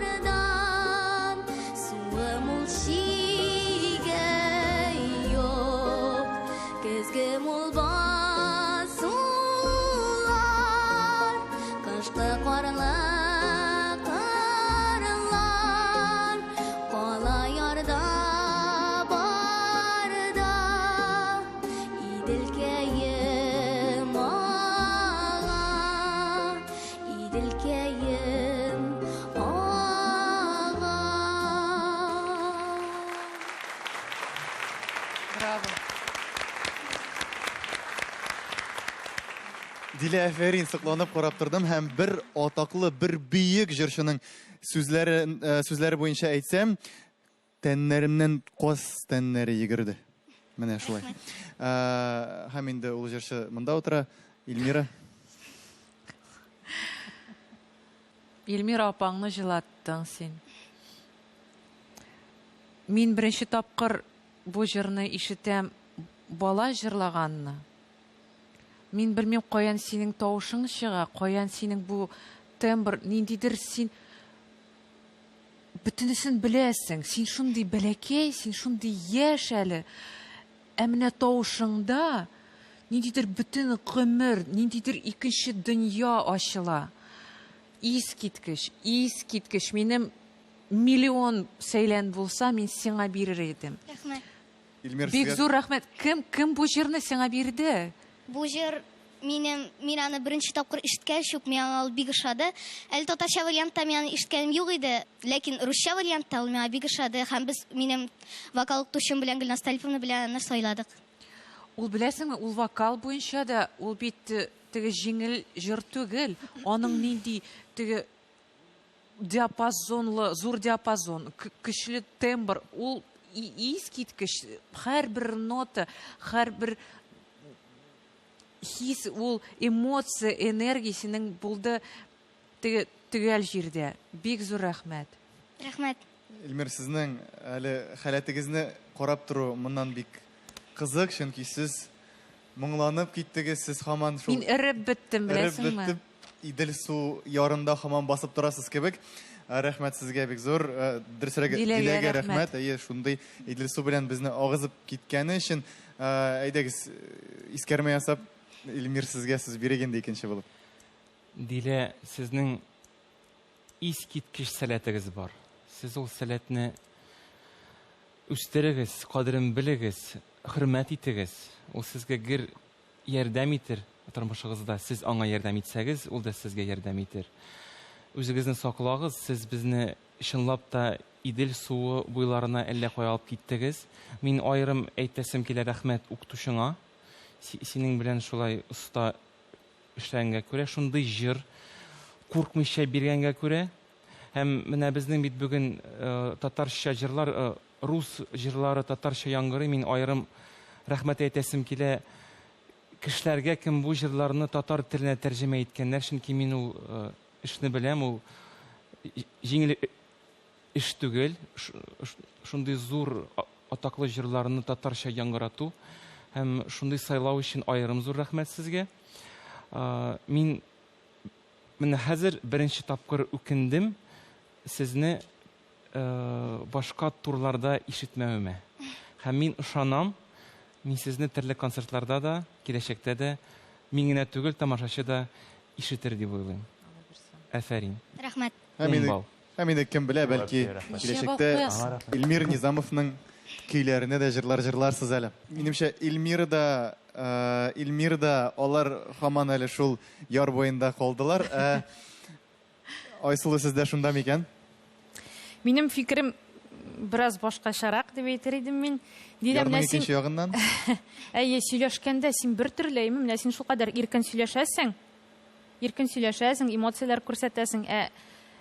ераклардан, суы мул чиге юк, көзге мул басулар, кышкы карлы кырлар, кала ярда барда, Иделкәем ага, Иделкәем ага. Браво. Дилә, афәрин, сокланып карап тордым һәм бер атаклы, бер бөек җырчының сүзләре э, сүзләре буенча әйтсәм, Тәннәремнән каз тәннәре йөгерде. Менә шулай. Һәм инде ул җырчы монда утыра. Эльмира. Эльмира апаңны җылаттың син. Мин беренче тапкыр бу җырны ишетәм, бала җырлаганны. Мин белмим, каян синең тавышың чыга, каян синең бу тембр, ниндидер син бөтенесен беләсең. Син шундый бәләкәй, син шундый яшь әле. Ә менә тавышыңда ниндидер бөтен гомер, ниндидер икенче дөнья ачыла. Искиткеч, искиткеч. Минем миллион сәйлән булса, мин сиңа бирер идем. Рәхмәт. Илмир, Бик зур рәхмәт. Кем, кем бу җырны сиңа бирде? Бу җыр минем, мин аны беренче тапкыр ишеткәч үк миңа ул бик ошады. Әле татарча вариантта мин аны ишеткәнем юк иде, ләкин русча вариантта ул миңа бик ошады һәм без минем вокал укытучым белән Гөлназ Талиповна белән аны сайладык. Ул беләсеңме, ул вокал буенча да, ул бит э, теге җиңел җыр түгел. Аның нинди теге диапазонлы, зур диапазон, көчле тембр, ул искиткеч, һәрбер нота, һәрбер хис, ул эмоция, энергия синең булды теге төгәл җирдә. Бик зур рәхмәт. Рәхмәт. Эльмир, сезнең әле халәтегезне карап тору моннан бик кызык, чөнки сез моңланып киттегез, сез һаман шул Мин эреп беттем, беләсеңме? Эреп беттем. Идел су ярында һаман басып торасыз кебек. Э, рәхмәт сезгә бик зур. Э, дөресрәге, Диләгә рәхмәт. Әйе, шундый Идел су белән безне агызып киткәне өчен. Э, әйдәгез, искәрмә ясап, Илмир сезгә сүз бирик инде икенче булып. Дилә, сезнең искиткеч сәләтегез бар. Сез ул сәләтне үстерегез, кадерен белегез, хөрмәт итегез. Ул сезгә гер ярдәм итер тормышыгызда. Сез аңа ярдәм итсәгез, ул да сезгә ярдәм итер. Үзегезне саклагыз, сез безне чынлап та Идел суы буйларына әллә кая алып киттегез. Мин аерым әйтәсем килә рәхмәт укытучыңа. Синең белән шулай оста эшләгәнгә күрә, шундый җыр куркмыйча биргәнгә күрә. Һәм менә безнең бит бүген э, татарча җырлар, э, рус җырлары татарча яңгырый. Мин аерым рәхмәт әйтәсем килә кешеләргә, кем бу җырларны татар теленә тәрҗемә иткәннәр, чөнки мин ул э, эшне беләм, ул җиңел эш түгел, шундый зур атаклы җырларны татарча яңгырату һәм шундый сайлау өчен аерым зур рәхмәт сезгә. Мин менә хәзер беренче тапкыр үкендем сезне башка турларда ишетмәвемә. Һәм мин ышанам, мин сезне төрле концертларда да, киләчәктә дә, мин генә түгел, тамашачы да ишетер дип уйлыйм. Афәрин. Рәхмәт. Һәм инде, һәм инде кем белә, бәлки киләчәктә Эльмир Низамовның көйләренә дә җырлар җырларсыз әле. Минемчә, Эльмира да, Эльмира да алар һаман әле шул яр буенда калдылар. Ә Айсылу, сездә шунда микән? Минем фикерем бераз башкачарак дип әйтер идем мин. Дилә, менә син икенче ягыннан. Әйе, сөйләшкәндә син бер төрле, әйме, менә син шулкадәр иркен сөйләшәсең. Иркен сөйләшәсең, эмоцияләр күрсәтәсең, ә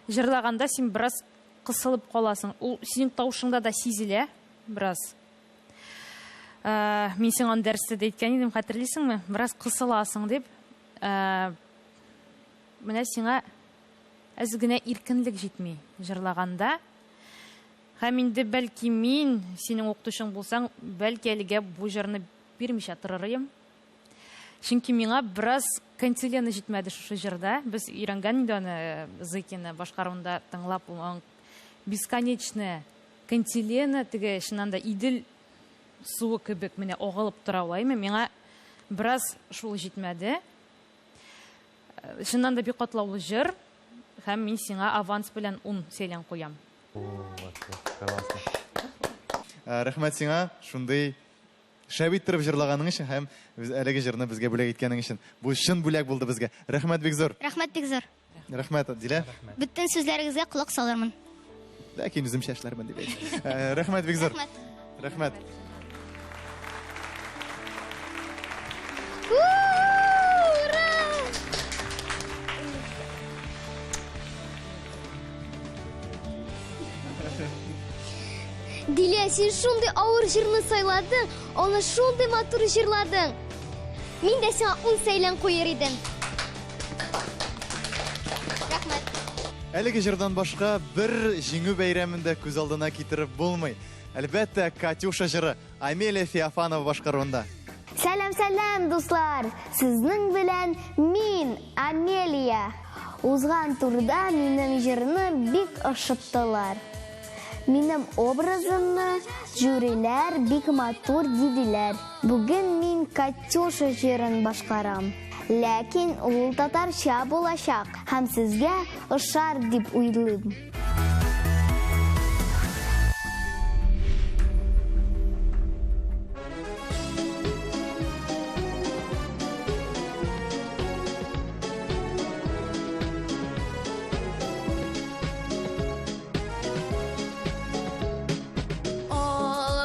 җырлаганда син бераз кысылып каласың. Ул синең тавышыңда да сизелә бераз. Э, мин сиңа аны дәрестә дә әйткән идем, хәтерлисеңме? Бераз кысыласың дип. Э, Менә сиңа әз генә иркенлек җитми җырлаганда. Һәм инде бәлки мин синең укытучың булсаң, бәлки әлегә бу җырны бирмичә торыр идем. Чөнки миңа бераз кантилена җитмәде шушы җырда. Без өйрәнгән инде аны э, Зыкина башкаруында тыңлап, ул бесконечная кантилена, теге чыннан да Идел суы кебек менә агылып тора ул, әйме? Миңа бераз шул җитмәде. Чыннан да бик катлаулы җыр һәм мин сиңа аванс белән 10 сәйлән куям. Рәхмәт сиңа шундый шәп иттереп җырлаганың өчен һәм әлеге җырны безгә бүләк иткәнең өчен. Бу чын бүләк булды безгә. Рәхмәт бик зур. Рәхмәт бик зур. Рәхмәт, Дилә. Бөтен сүзләрегезгә колак салырмын. Ләкин үземчә эшләрмен дип әйт. Э, рәхмәт бик зур. Рәхмәт. Рәхмәт. Ура! Дилә, син шундый авыр җырны сайладың, аны шундый матур җырладың. Мин дә сиңа ун сәйлән куер идем. Рәхмәт. Әлеге җырдан башка бер җиңү бәйрәмен дә күз алдына китереп булмый. Әлбәттә, Катюша җыры Амелия Феофанова башкаруында. Сәлам, сәлам, дуслар! Сезнең белән мин, Амелия. Узган турда минем җырны бик ошаттылар. Минем образымны жюриләр бик матур диделәр. Бүген мин Катюша җырын башкарам. Ләкин ул татарча булачак һәм сезгә ошар дип уйлыйм.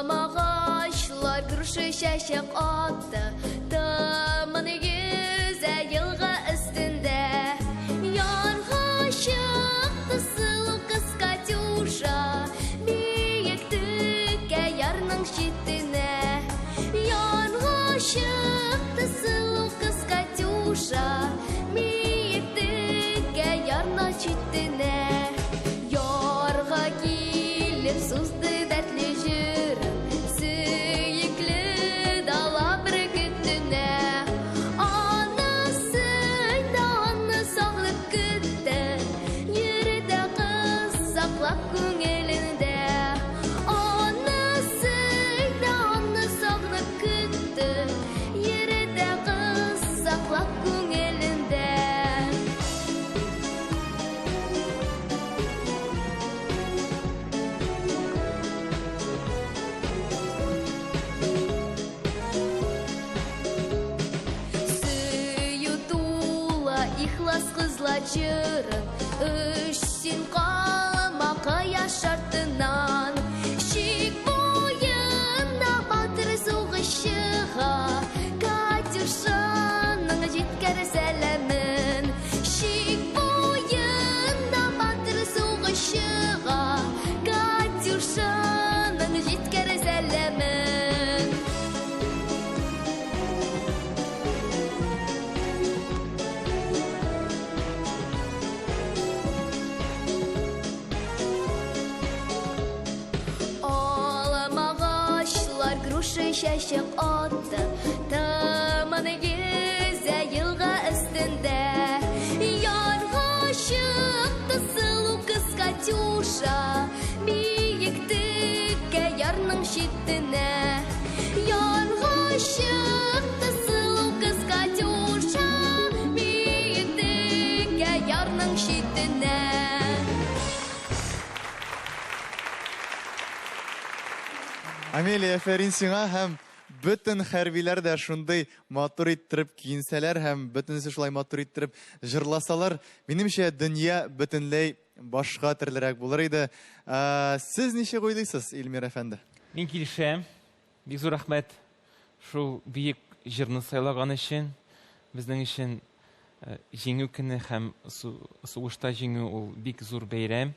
Алмагачлар груша чәчәк атты, Томан йөзә елга өстендә. Ярга чыкты сылу кыз Катюша, Биек текә ярның читенә. Ярга чыкты сылу кыз Катюша, Биек текә ярның читенә. Ярга килеп сузды дәртле җырын, Сөекле дала бөркетенә. Анасы да аны сагынып көтте, Йөртә кыз саклап күңелендә. Анасы да аны сагынып көтте, Йөртә кыз саклап күңелендә. Сөю тула ихлас кызлар җырын, Өч син калма кояш артыннан. Чик буенда батыр сугышчыга Катюшаның җиткәр сәламен. Чик буенда батыр сугышчыга Катюшаның җиткәр сәламен. Алмагачлар груша чәчәк атты, Томан йөзә елга өстендә. Ярга чыкты сылу кыз Катюша, Биек текә ярның читенә. Ярга чыкты сылу кыз Катюша, Биек текә ярның читенә. Амелия, афәрин сиңа һәм бөтен хәрбиләр дә шундый матур иттереп киенсәләр һәм бөтенесе шулай матур иттереп җырласалар, минемчә, дөнья бөтенләй башка төрлерәк булыр иде. Сез ничек уйлыйсыз, Илмир әфәнде? Мин килешәм. Бик зур рәхмәт шул бөек җырны сайлаган өчен. Безнең өчен Җиңү көне һәм сугышта җиңү ул бик зур бәйрәм.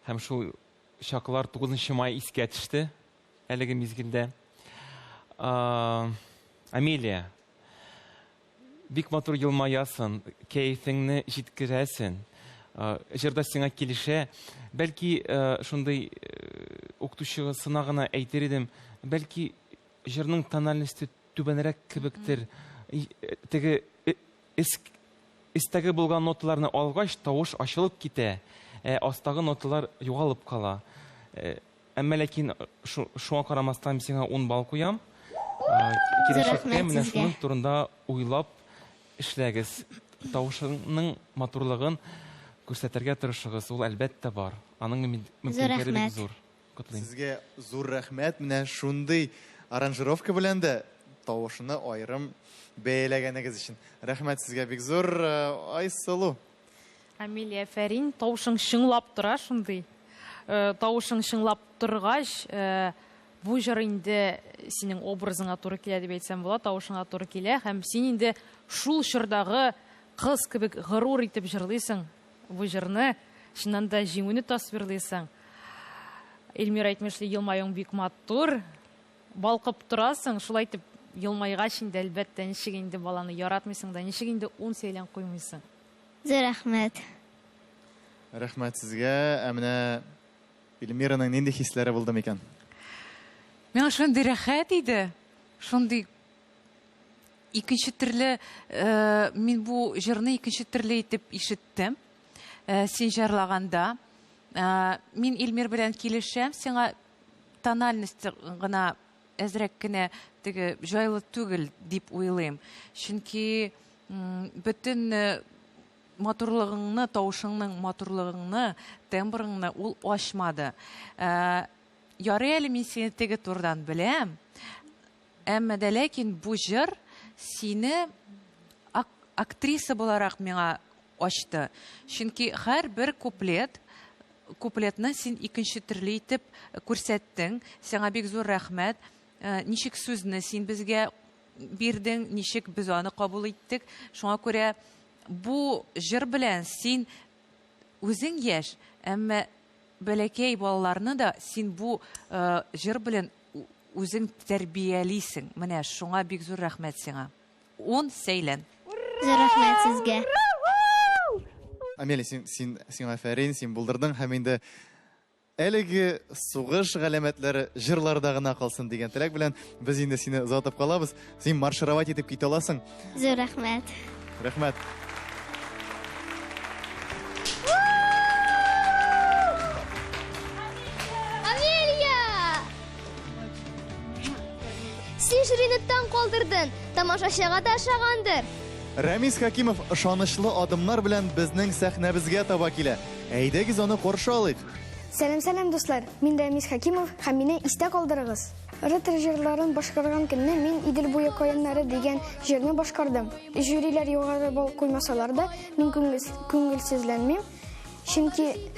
Һәм шул чаклар 9 май искә төште әлеге мизгелдә. Амелия, бик матур елмаясың, кәефеңне җиткерәсең. Җырда сиңа килешә. Бәлки шундый укытучысына гына әйтер идем, бәлки җырның тональности түбәнрәк кебектер. Теге өстәге булган ноталарны алгач, тавыш ачылып китә, ә астагы ноталар югалып кала. Әмма ләкин шуңа карамастан мин сиңа 10 балл куям. Киләчәктә менә шуның турында уйлап эшләгез. Тавышының матурлыгын күрсәтергә тырышыгыз. Ул әлбәттә бар. Аның мөмкинлекләре бик зур. Котлыйм. Сезгә зур рәхмәт. Менә шундый аранжировка белән дә тавышны аерым бәяләгәнегез өчен. Рәхмәт сезгә бик зур, Айсылу. Амелия, афәрин, тавышың чыңлап тора шундый. Тавышың чыңлап торгач, бу җыр инде синең образыңа туры килә дип әйтсәм була, тавышыңа туры килә һәм син инде шул чордагы кыз кебек горур итеп җырлыйсың бу җырны, чыннан да җиңүне тасвирлыйсың. Эльмира әйтмешли, елмаюың бик матур. Балкып торасың, шулай итеп елмайгач инде, әлбәттә, ничек инде баланы яратмыйсың да, ничек инде ун сәйлән куймыйсың. Зур рәхмәт. Рәхмәт сезгә. Ә менә Эльмираның нинди хисләре булды микән? Миңа шундый рәхәт иде. Шундый икенче төрле э, мин бу җырны икенче төрле итеп ишеттем. Э, син җырлаганда. Э, мин Эльмир белән килешәм, сиңа тональность гына әзрәк кенә теге җайлы түгел дип уйлыйм. Чөнки бөтен э, матурлыгыңны, тавышыңның матурлыгыңны, тембрыңны ул ачмады. Э, ярый әле мин сине теге турдан беләм. Әмма дә ләкин бу җыр сине актриса буларак миңа ачты. Чөнки һәрбер куплет куплетны син икенче төрле итеп күрсәттең. Сиңа бик зур рәхмәт. Э, ничек сүзне син безгә бирдең, ничек без аны кабул иттек. Шуңа күрә бу җыр белән син үзең яшь, әмма бәләкәй балаларны да син бу э, җыр белән үзең тәрбиялисең. Менә шуңа бик зур рәхмәт сиңа. Ун сәйлән. Зур рәхмәт сезгә. Амелия, син, син, сиңа афәрин, син булдырдың һәм инде әлеге сугыш галәмәтләре җырларда гына калсын дигән теләк белән без инде сине озатып калабыз. Син маршировать итеп китә аласың. Зур рәхмәт. Рәхмәт. Амелия! Син жюрины таң калдырдың, тамашачыга да ошагандыр. Рәмис Хәкимов ышанычлы адымнар белән безнең сәхнәбезгә таба килә. Әйдәгез аны каршы алыйк. Сәлам, сәлам, дуслар! Мин Рәмис Хәкимов һәм мине истә калдырыгыз. Ретро җырларын башкарган көнне мин Идел буе каеннары дигән җырны башкардым. Жюрилар югары балл куймасалар да, мин күңелсезләнмим. Чөнки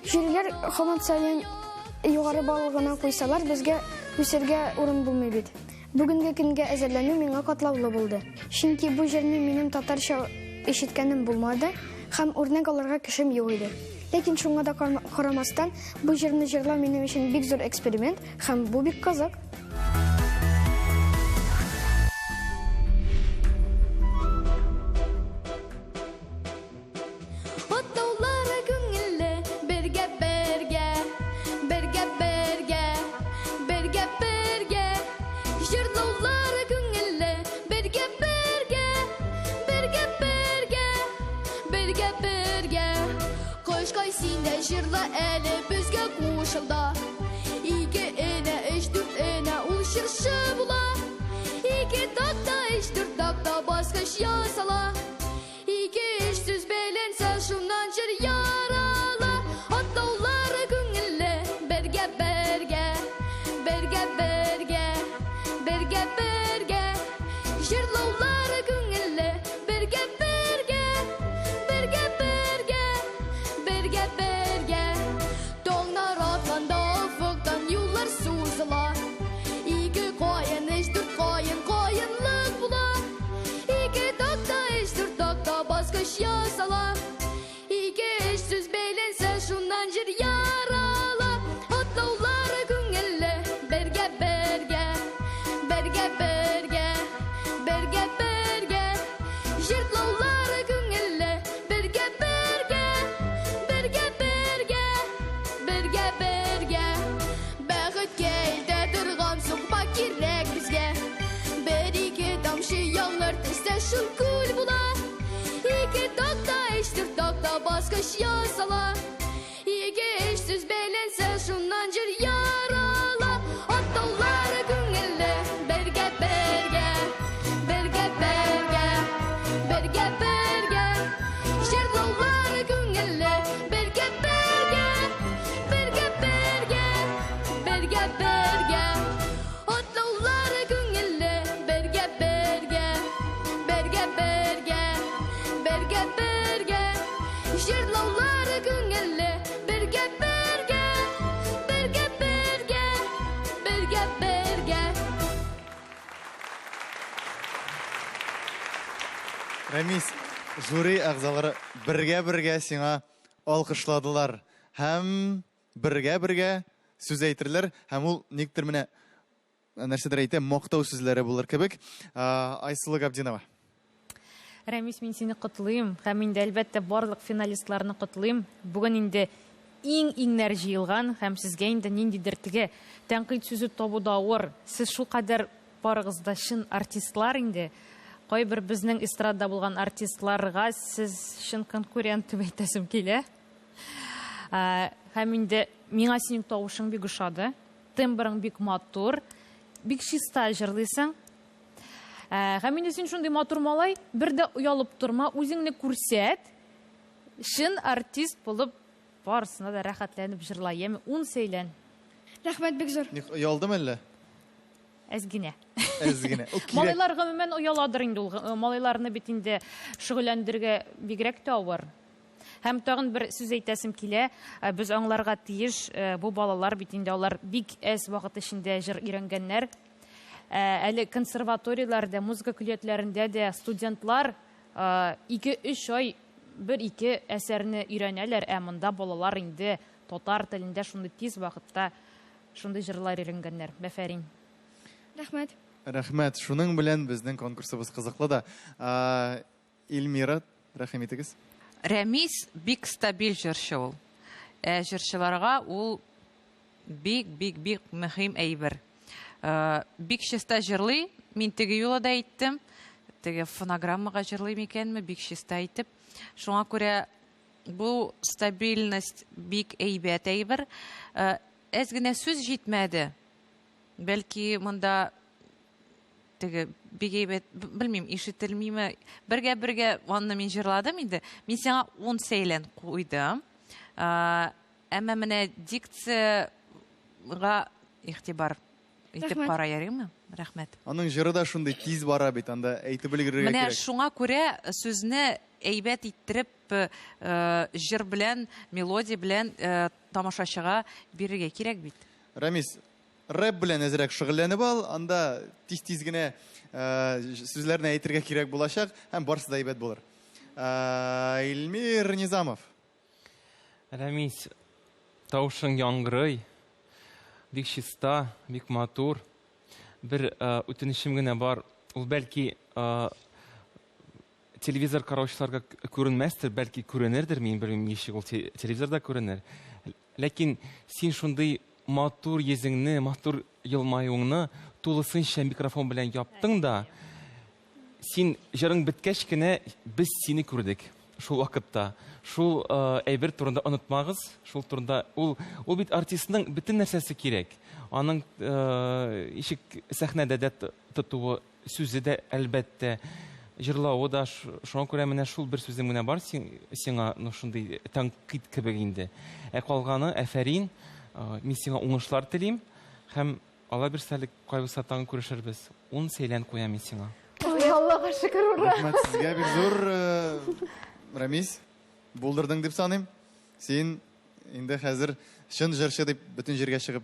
жюрилар һаман саен югары балл гына куйсалар, безгә үсәргә урын булмый бит. Бүгенге көнгә әзерләнү миңа катлаулы булды. Чөнки бу җырны минем татарча ишеткәнем булмады һәм үрнәк алырга кешем юк иде. Ләкин шуңа да карамастан, бу җырны җырлау минем өчен бик зур эксперимент һәм бу бик кызык. Атлаулары күңелле, бергә бергә, бергә бергә, бергә бергә. Җырлаулары күңелле, бергә бергә, бергә бергә, бергә бергә. Кошкай син дә җырла әле безгә кушыл да. Ике энә, өч, дүрт энә, ул чыршы була. Ике такта, өч, дүрт такта баскыч ясала. Ике өч сүз бәйләнсә, шуннан җыр ярала. Атлаулары күңелле, бергә бергә, бергә бергә, бергә бергә. Җырлаулары күңелле, бергә бергә, бергә бергә, бергә бергә. Таңнар атканда офыктан юллар сузыла. Ике каен, өч, дүрт каен, каенлык була. Ике такта, өч, дүрт такта баскыч ясала. Ике өч сүз бәйләнсә, шуннан җыр ярала. Атлаулары күңелле, бергә бергә, бергә бергә, бергә бергә. Җырлаулары күңелле, бергә бергә, бергә бергә, бергә бергә. Бәхеткә илтә торган сукмак кирәк безгә. Бер-ике тамчы яңгыр төшсә, шул күл була. Ике такта, өч, дүрт такта баскыч ясала. Ике өч сүз бәйләнсә, шуннан җыр ярала. Атлаулары күңелле, бергә бергә, бергә бергә, бергә бергә. Җырлаулары күңелле, бергә бергә, бергә бергә, бергә бергә. Атлаулары күңелле, бергә бергә, бергә бергә, бергә бергә. Җырлаулары күңелле, бергә бергә, бергә бергә, бергә бергә. Рәмис, жюри әгъзалары бергә-бергә сиңа алкышладылар һәм бергә-бергә сүз әйтерләр һәм ул никтер менә нәрсәдер әйтә, мактау сүзләре булыр кебек. Айсылу Габдинова. Рәмис, мин сине котлыйм һәм инде әлбәттә барлык финалистларны котлыйм. Бүген инде иң-иңнәр җыелган һәм сезгә инде ниндидер теге тәнкыйть сүзе табу да авыр. Сез шулкадәр барыгыз да чын артистлар инде. Кайбер безнең эстрадада булган артистларга сез чын конкурент дип әйтәсем килә. Һәм инде миңа синең тавышың бик ошады. Тембрың бик матур, бик чиста җырлыйсың. Һәм инде син шундый матур малай, бер дә оялып торма, үзеңне күрсәт. Чын артист булып барысына да рәхәтләнеп җырла, яме, ун сәйлән. Рәхмәт бик зур. Ник оялдым әллә? Әз генә. Әз генә. Ул кирәк. Малайлар гомумән ояладыр инде ул. Малайларны бит инде шөгыльләндерергә бигрәк тә авыр. Һәм тагын бер сүз әйтәсем килә. Без аңларга тиеш, бу балалар бит инде алар бик әз вакыт эчендә җыр өйрәнгәннәр. Әле консерваторияләрдә, музыка көллиятләрендә дә студентлар ике-өч ай бер-ике әсәрне өйрәнәләр, ә монда балалар инде татар телендә шундый тиз вакытта шундый җырлар өйрәнгәннәр. Бәфәрин. Рәхмәт. Рәхмәт. Шуның белән безнең конкурсыбыз кызыклы да. Эльмира, рәхим итегез. Рәмис бик стабиль җырчы ул. Ә җырчыларга ул бик, бик, бик мөһим әйбер. Бик чиста җырлый, мин теге юлы да әйттем. Теге фонограммага җырлый микәнме, бик чиста итеп. Шуңа күрә бу стабильность бик әйбәт әйбер. Әз генә сүз җитмәде. Бәлки монда теге бик әйбәт, белмим, ишетелмиме. Бергә-бергә аны мин җырладым инде. Мин сиңа 10 сәйлән куйдым. Әмма менә дикцияга игътибар итеп Рәхмәт. кара, ярыймы? Рәхмәт. Аның җыры да шундый тиз бара бит, анда әйтеп өлгерергә Менә кирәк. шуңа күрә сүзне әйбәт иттереп, җыр белән, мелодия белән тамашачыга бирергә кирәк бит. Рамис, рэп белән әзрәк шөгыльләнеп ал, анда тиз-тиз генә сүзләрне әйтергә кирәк булачак һәм барысы да әйбәт булыр. Эльмир Низамов. Рәмис, тавышың яңгырый, бик чиста, бик матур. Бер үтенечем генә бар, ул бәлки телевизор караучыларга күренмәстер, бәлки күренердер, мин белмим, ничек ул телевизорда күренер. Ләкин син шундый матур йөзеңне, матур елмаюыңны тулысынча микрофон белән яптың да, син җырың беткәч кенә без сине күрдек шул вакытта. Шул әйбер турында онытмагыз, шул турында ул бит артистның бөтен нәрсәсе кирәк. Аның ишек сәхнәдә дә тотуы, сүзе дә әлбәттә, җырлавы да, шуңа күрә менә шул бер сүзем генә бар сиңа, ну шундый тәнкыйть кебек инде. Ә калганы әфәрин, мин сиңа уңышлар телим һәм Алла бирсә әле кайбысы тагын күрешербез. Ун сәйлән куям мин сиңа. Ой, Аллага шөкер, ура! Рәхмәт сезгә бик зур, Рамис, булдырдың дип саныйм. Син инде хәзер чын җырчы дип бөтен җиргә чыгып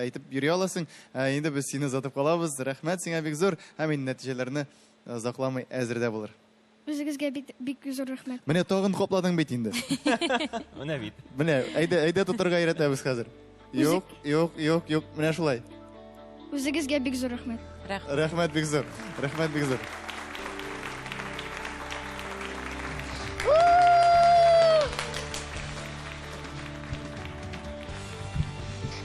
әйтеп йөри аласың. Ә инде без сине озатып калабыз. Рәхмәт сиңа бик зур. Һәм инде нәтиҗәләрне озакламый әзер дә булыр. Үзегезгә бик, бик зур рәхмәт. Менә тагын капладың бит инде. Менә бит. Менә, әйдә, әйдә тотырга өйрәтәбез хәзер. Юк, юк, юк, юк, менә шулай. Үзегезгә бик зур рәхмәт. Рәхмәт. Рәхмәт бик зур. Рәхмәт бик зур.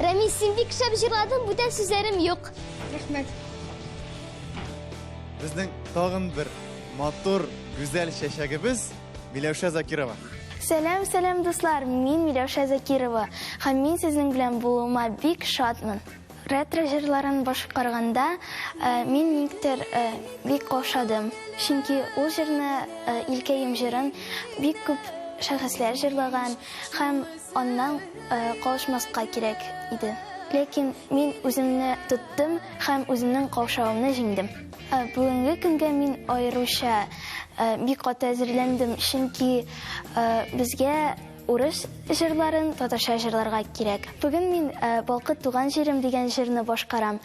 Рәмис, син бик шәп җырладың, бүтән сүзләрем юк. Рәхмәт. Безнең тагын бер матур, гүзәл чәчәгебез Миләүшә Закирова. Сәлам, сәлам, дуслар! Мин Миләүшә Закирова һәм мин сезнең белән булуыма бик шатмын. Ретро җырларын башкарганда мин никтер бик каушадым. Чөнки ул җырны, Илкәем җырын бик күп шәхесләр җырлаган һәм аннан калышмаска кирәк иде. Ләкин мин үземне тоттым һәм үземнең каушавымны җиңдем. Бүгенге көнгә мин аеруча бик каты әзерләндем, чөнки безгә урыс җырларын татарча җырларга кирәк. Бүген мин Балкыт туган җирем дигән җырны башкарам.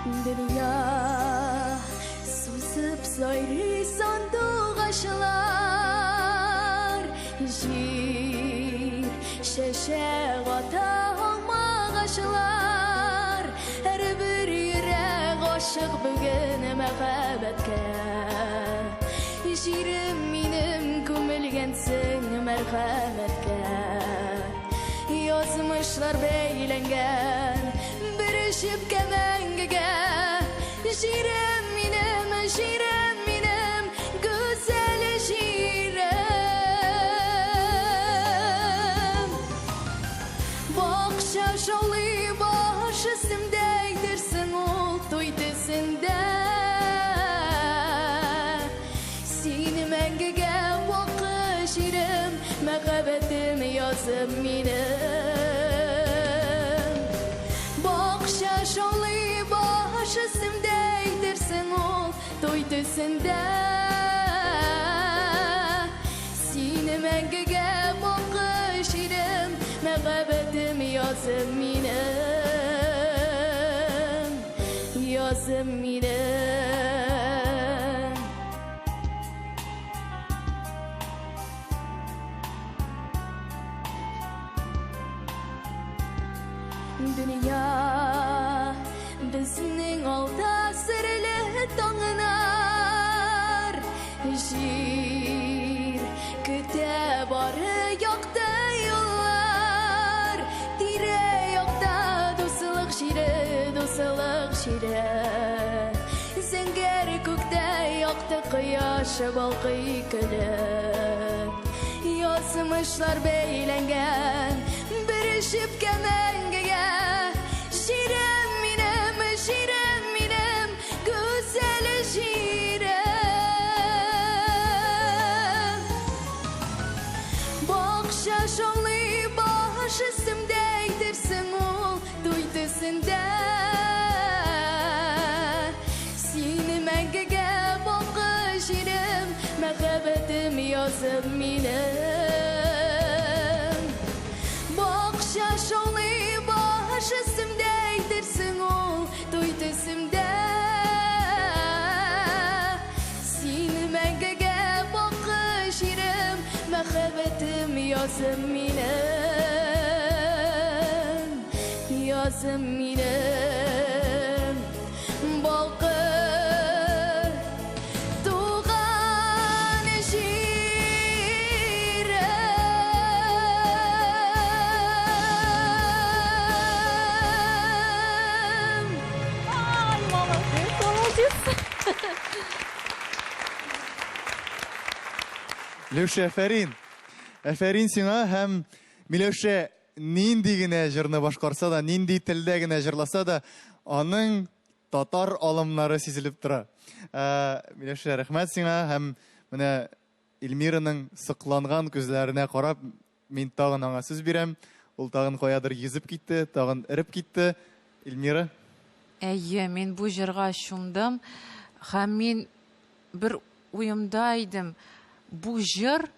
Дөнья сузып сайрый сандугачлар, Җир чәчәк ата алмагачлар. Һәрбер йөрәк гашык бүген мәхәббәткә. Җирем минем күмелгәнсең мәрхәмәткә. Язмышлар бәйләнгән бер җепкә мәңгегә. Җирем минем, җирем минем, гүзәл җирем. Бакча шаулый баш өстемдә, әйтерсең ул туй төсендә. Син мәңгегә бакы җирем, мәхәббәтем язым минем. Бакча шаулый баш өстемдә, әйтерсең ул туй төсендә. Син мәңгегә бакы җирем, мәхәббәтем язым минем. Язым минем. Дөнья безнең алда серле таңнар. Җир көтә бары якты юллар. Тирә-якта дуслык җире, дуслык җире. Зәңгәр күктә якты кояш балкый көлеп. Язмышлар бәйләнгән бер җепкә мәңгегә. Җирем минем, җирем минем, гүзәл җирем. Бакча шаулый баш өстемдә, әйтерсең ул туй төсендә. Син мәңгегә бакы җирем, мәхәббәтем язым минем. Бакча шаулый баш өстемдә, әйтерсең ул туй төсендә. Син мәңгегә бакы җирем, мәхәббәтем язым минем. Язым минем. Балкыр туган җирем. Ай, молодец, молодец. Миләүшә, әфәрин. Әфәрин сиңа һәм Миләүшә нинди генә җырны башкарса да, нинди телдә генә җырласа да, аның татар алымнары сизелеп тора. Ә, Миләүшә, рәхмәт сиңа һәм менә Эльмираның сокланган күзләренә карап, мин тагын аңа сүз бирәм. Ул тагын каядыр йөзеп китте, тагын эреп китте. Эльмира? Әйе, мин бу җырга чумдым һәм мин бер уемда идем. Бу җыр,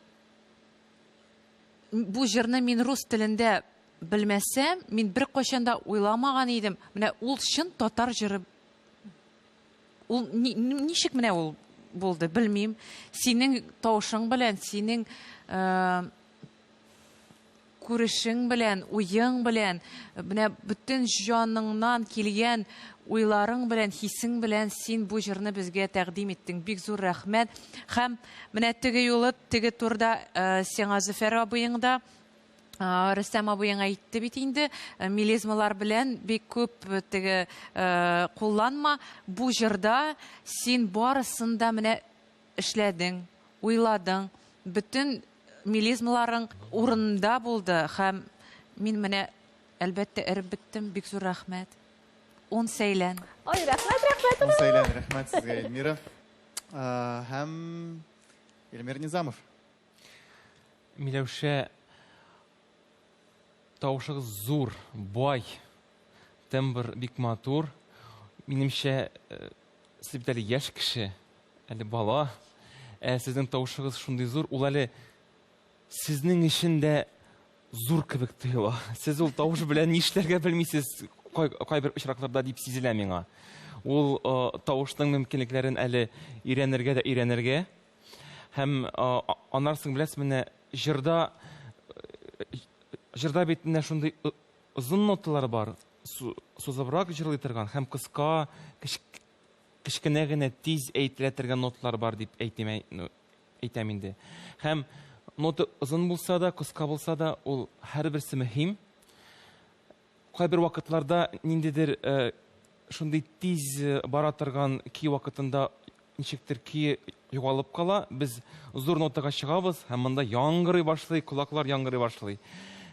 бу җырны мин рус телендә белмәсәм, мин беркайчан да уйламаган идем. Менә ул чын татар җыры. Ул ничек менә ул булды, белмим. Синең тавышың белән, синең күрешең белән, уең белән, менә бөтен җаныңнан килгән уйларың белән, хисең белән син бу җырны безгә тәкъдим иттең. Бик зур рәхмәт. Һәм менә теге юлы, теге турда сиңа Зөфәр абыең да, Рөстәм абыең әйтте бит инде, мелизмалар белән бик күп теге кулланма. Бу җырда син барысын да менә эшләдең, уйладың, бөтен мелизмаларың урынында булды һәм мин менә әлбәттә эреп беттем. Бик зур рәхмәт. Ун сәйлән. Ой, рәхмәт, рәхмәт. Ун сәйлән, рәхмәт сезгә, Эльмира. Һәм Эльмир Низамов. Миләүшә, тавышыгыз зур, бай, тембр бик матур. Минемчә, сез бит әле яшь кеше, әле бала. Ә сезнең тавышыгыз шундый зур, ул әле сезнең өчен дә зур кебек тоела. Сез ул тавыш белән нишләргә белмисез кайбер очракларда дип сизелә миңа. Ул тавышның мөмкинлекләрен әле өйрәнергә дә өйрәнергә. Һәм аннан соң беләсез, менә җырда җырда бит менә шундый озын ноталар бар, сузыбрак җырлый торган һәм кыска, кечкенә генә тиз әйтелә торган ноталар бар дип әйтим, әйтәм инде. Һәм нота озын булса да, кыска булса да, ул һәрберсе мөһим. Кайбер вакытларда ниндидер шундый тиз бара торган көй вакытында ничектер көе югалып кала. Без зур нотага чыгабыз һәм монда яңгырый башлый, колаклар яңгырый башлый.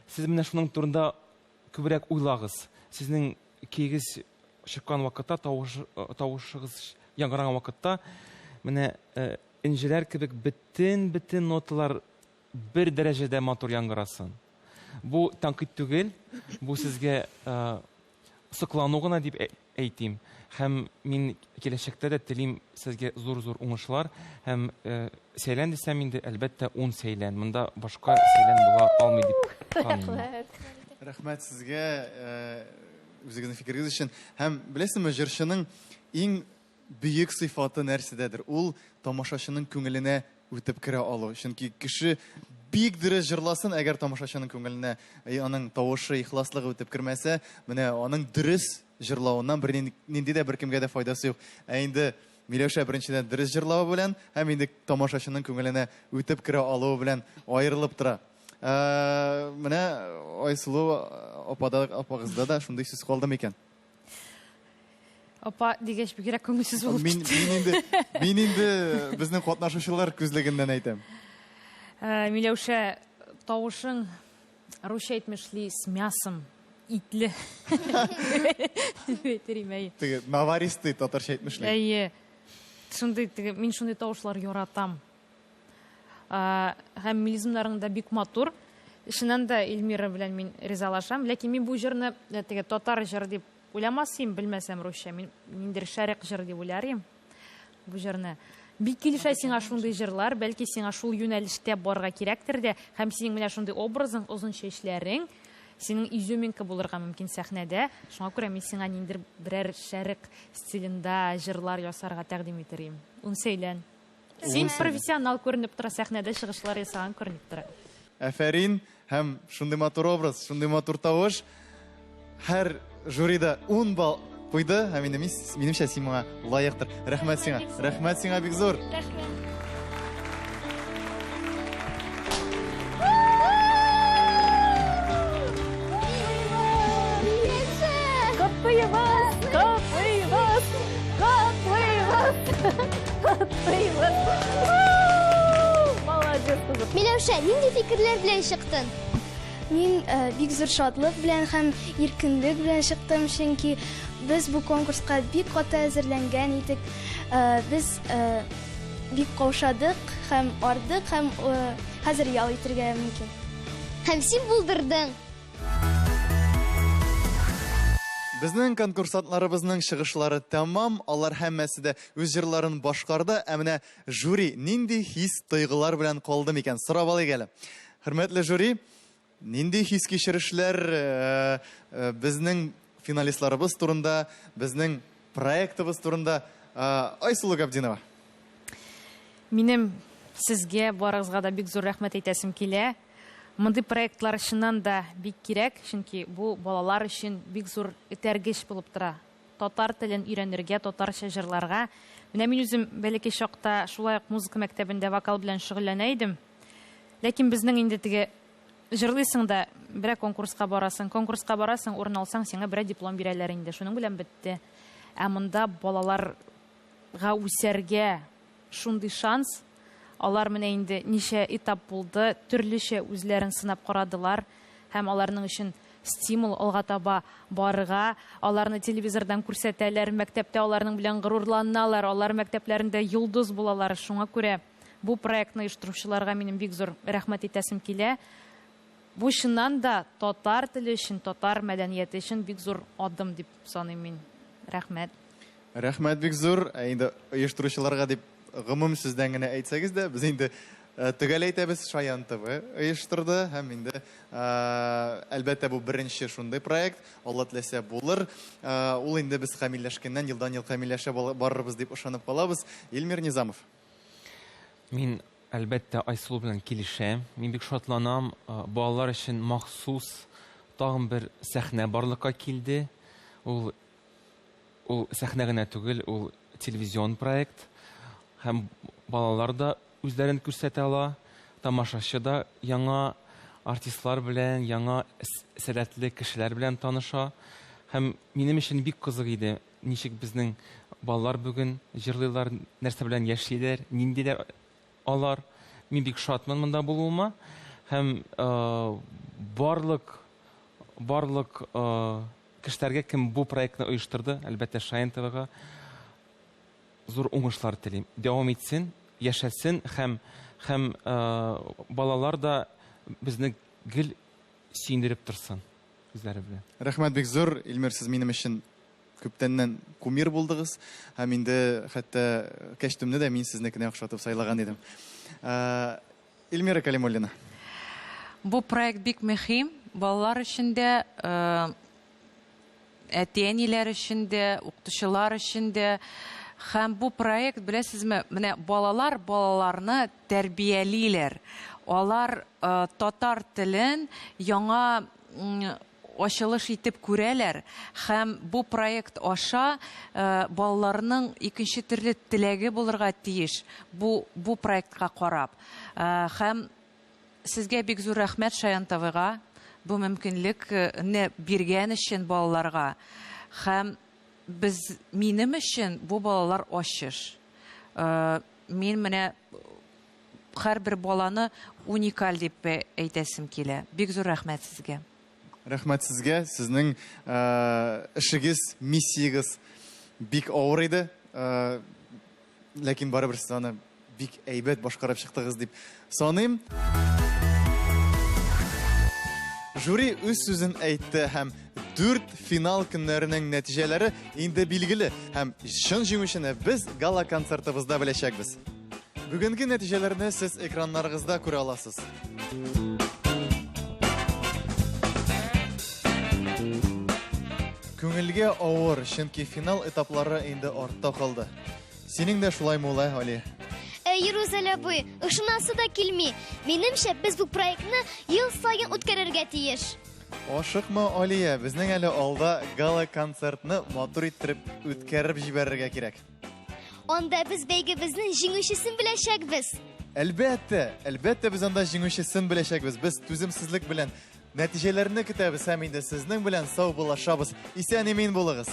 Сез менә шуның турында күбрәк уйлагыз. Сезнең көегез чыккан вакытта, тавыш, тавышыгыз яңгыраган вакытта, менә энҗеләр кебек бөтен-бөтен ноталар бер дәрәҗәдә матур яңгырасын. Бу тәнкыйть түгел, бу сезгә соклану гына дип әйтим. Һәм мин киләчәктә дә телим сезгә зур-зур уңышлар. Һәм сәйлән дисәм инде, әлбәттә, ун сәйлән. Монда башка сәйлән була алмый дип саныйм. Рәхмәт сезгә үзегезнең фикерегез өчен. Һәм беләсезме, җырчының иң бөек сыйфаты нәрсәдәдер? Ул тамашачының күңеленә үтеп керә алу. Чөнки кеше бик дөрес җырласын, әгәр тамашачының күңеленә аның тавышы, ихласлыгы үтеп кермәсә, менә аның дөрес җырлавыннан бернинди дә беркемгә дә файдасы юк. Ә инде Миләүшә беренчедән дөрес җырлавы белән һәм инде тамашачының күңеленә үтеп керә алуы белән аерылып тора. Менә Айсылу апада, апагызда да шундый сүз калды микән? Апа дигәч бигрәк күңелсез булып мин, китте. Мин инде, мин инде безнең катнашучылар күзлегеннән әйтәм. Э, Миләүшә, тавышың русча әйтмешли с мясом, итле. Дип әйтер идем, әйе. Теге наваристый татарча әйтмешли. Әйе. Шундый теге мин шундый тавышлар яратам. Һәм мелизмнарың да бик матур. Чыннан да Эльмира белән мин ризалашам, ләкин мин бу җырны э, теге татар җыры дип Уйламас идем, белмәсәм русча, мин ниндидер шәрык җыры дип уйлар идем бу җырны. Бик килешә сиңа шундый җырлар, бәлки сиңа шул юнәлештә барырга кирәктер дә, һәм синең менә шундый образың, озын чәчләрең, синең изюминка булырга мөмкин сәхнәдә. Шуңа күрә мин сиңа ниндидер берәр шәрык стилендә җырлар ясарга тәкъдим итер идем. Унсәйлән. Син профессионал күренеп тора, сәхнәдә чыгышлар ясаган күренеп тора. Әфәрин! Һәм шундый матур образ, шундый матур тавыш. Һәр жюри да 10 балл куйды. Һәм инде минемчә син моңа лаектыр. Рәхмәт сиңа. Рәхмәт сиңа бик зур. Рәхмәт. Котлыйбыз! Котлыйбыз! Котлыйбыз! Котлыйбыз! Молодец, кызым. Миләүшә, нинди фикерләр белән чыктың? Мин э, бик зур шатлык белән һәм иркенлек белән чыктым, чөнки без бу конкурска бик каты әзерләнгән идек. Э, без э, бик каушадык һәм ардык һәм хәзер ял итәргә мөмкин. Һәм син булдырдың! Безнең конкурсантларыбызның чыгышлары тәмам, алар һәммәсе дә үз җырларын башкарды. Ә менә жюри нинди хис-тойгылар белән калды микән? Сорап алыйк әле. Хөрмәтле жюри, нинди хис-кичерешләр э, э, безнең финалистларыбыз турында, безнең проектыбыз турында э, Айсылу Габдинова. Минем сезгә барыгызга да бик зур рәхмәт әйтәсем килә. Мондый проектлар чыннан да бик кирәк, чөнки бу балалар өчен бик зур этәргеч булып тора. Татар телен өйрәнергә, татарча җырларга. Менә мин үзем бәләкәй чакта шулай ук музыка мәктәбендә вокал белән шөгыльләнә идем. Ләкин безнең инде теге җырлыйсың да, берәр конкурска барасың, конкурска барасың, урын алсаң, сиңа берәр диплом бирәләр инде. Шуның белән бетте. Ә монда балаларга үсәргә шундый шанс. Алар менә инде ничә этап булды, төрлечә үзләрен сынап карадылар һәм аларның өчен стимул алга таба барырга. Аларны телевизордан күрсәтәләр, мәктәптә аларның белән горурланалар, алар мәктәпләрендә йолдыз булалар. Шуңа күрә бу проектны оештыручыларга минем бик зур рәхмәт әйтәсем килә. Бу чыннан да татар теле өчен, татар мәдәнияте өчен бик зур адым дип саныйм мин. Рәхмәт. Рәхмәт бик зур. Ә инде оештыручыларга дип гомум сүздән генә әйтсәгез дә, без инде Төгәл әйтәбез, Шаян ТВ оештырды һәм инде әлбәттә бу беренче шундый проект, Алла теләсә булыр. Ул инде без камилләшкәннән елдан-ел камилләшә барырбыз дип ышанып калабыз. Илмир Низамов. Мин әлбәттә Айсылу белән килешәм. Мин бик шатланам, балалар өчен махсус тагын бер сәхнә барлыкка килде. Ул ул сәхнә генә түгел, ул телевизион проект һәм балалар да үзләрен күрсәтә ала, тамашачы да яңа артистлар белән, яңа сәләтле кешеләр белән таныша. Һәм минем өчен бик кызык иде, ничек безнең балалар бүген җырлыйлар, нәрсә белән яшиләр, ниндиләр алар. Мин бик шатмын монда булуыма. Һәм барлык барлык кешеләргә, кем бу проектны оештырды, әлбәттә, Шаян ТВга зур уңышлар телим. Дәвам итсен, яшәсен һәм һәм балалар да безне гел сөендереп торсын үзләре белән. Рәхмәт бик зур, Илмир, сез минем өчен күптәннән кумир булдыгыз һәм инде хәтта кәчтүмне дә мин сезнекенә охшатып сайлаган идем. Эльмира Калимуллина. Бу проект бик мөһим, балалар өчен дә, әти-әниләр өчен дә, укытучылар өчен дә. Һәм бу проект, беләсезме, менә балалар балаларны тәрбиялиләр. Алар татар телен яңа ачылыш итеп күрәләр һәм бу проект аша балаларның икенче төрле теләге булырга тиеш бу бу проектка карап. Һәм сезгә бик зур рәхмәт Шаян ТВга бу мөмкинлекне биргән өчен балаларга. Һәм без минем өчен бу балалар ачыш. Мин менә һәрбер баланы уникаль дип әйтәсем килә. Бик зур рәхмәт сезгә. Рәхмәт сезгә. Сезнең эшегез, миссиягез бик авыр иде. Ләкин барыбер сез аны бик әйбәт башкарып чыктыгыз дип саныйм. Жюри үз сүзен әйтте һәм дүрт финал көннәренең нәтиҗәләре инде билгеле һәм чын җиңүчене без гала-концертыбызда беләчәкбез. Бүгенге нәтиҗәләрне сез экраннарыгызда күрә аласыз. Күңелгә авыр, чөнки финал этаплары инде артта калды. Синең дә шулаймы ул, ә, Али? Әй, Рузәл абый, ышанасы да килми. Минемчә, без бу проектны ел саен үткәрергә тиеш. Ашыкма, Алия, безнең әле алда гала-концертны матур иттереп үткәреп җибәрергә кирәк. Анда без бәйгебезнең җиңүчесен беләчәкбез. Әлбәттә, әлбәттә без анда җиңүчесен беләчәкбез. Без түземсезлек белән нәтиҗәләрне көтәбез һәм инде сезнең белән саубуллашабыз. Исән-имин булыгыз.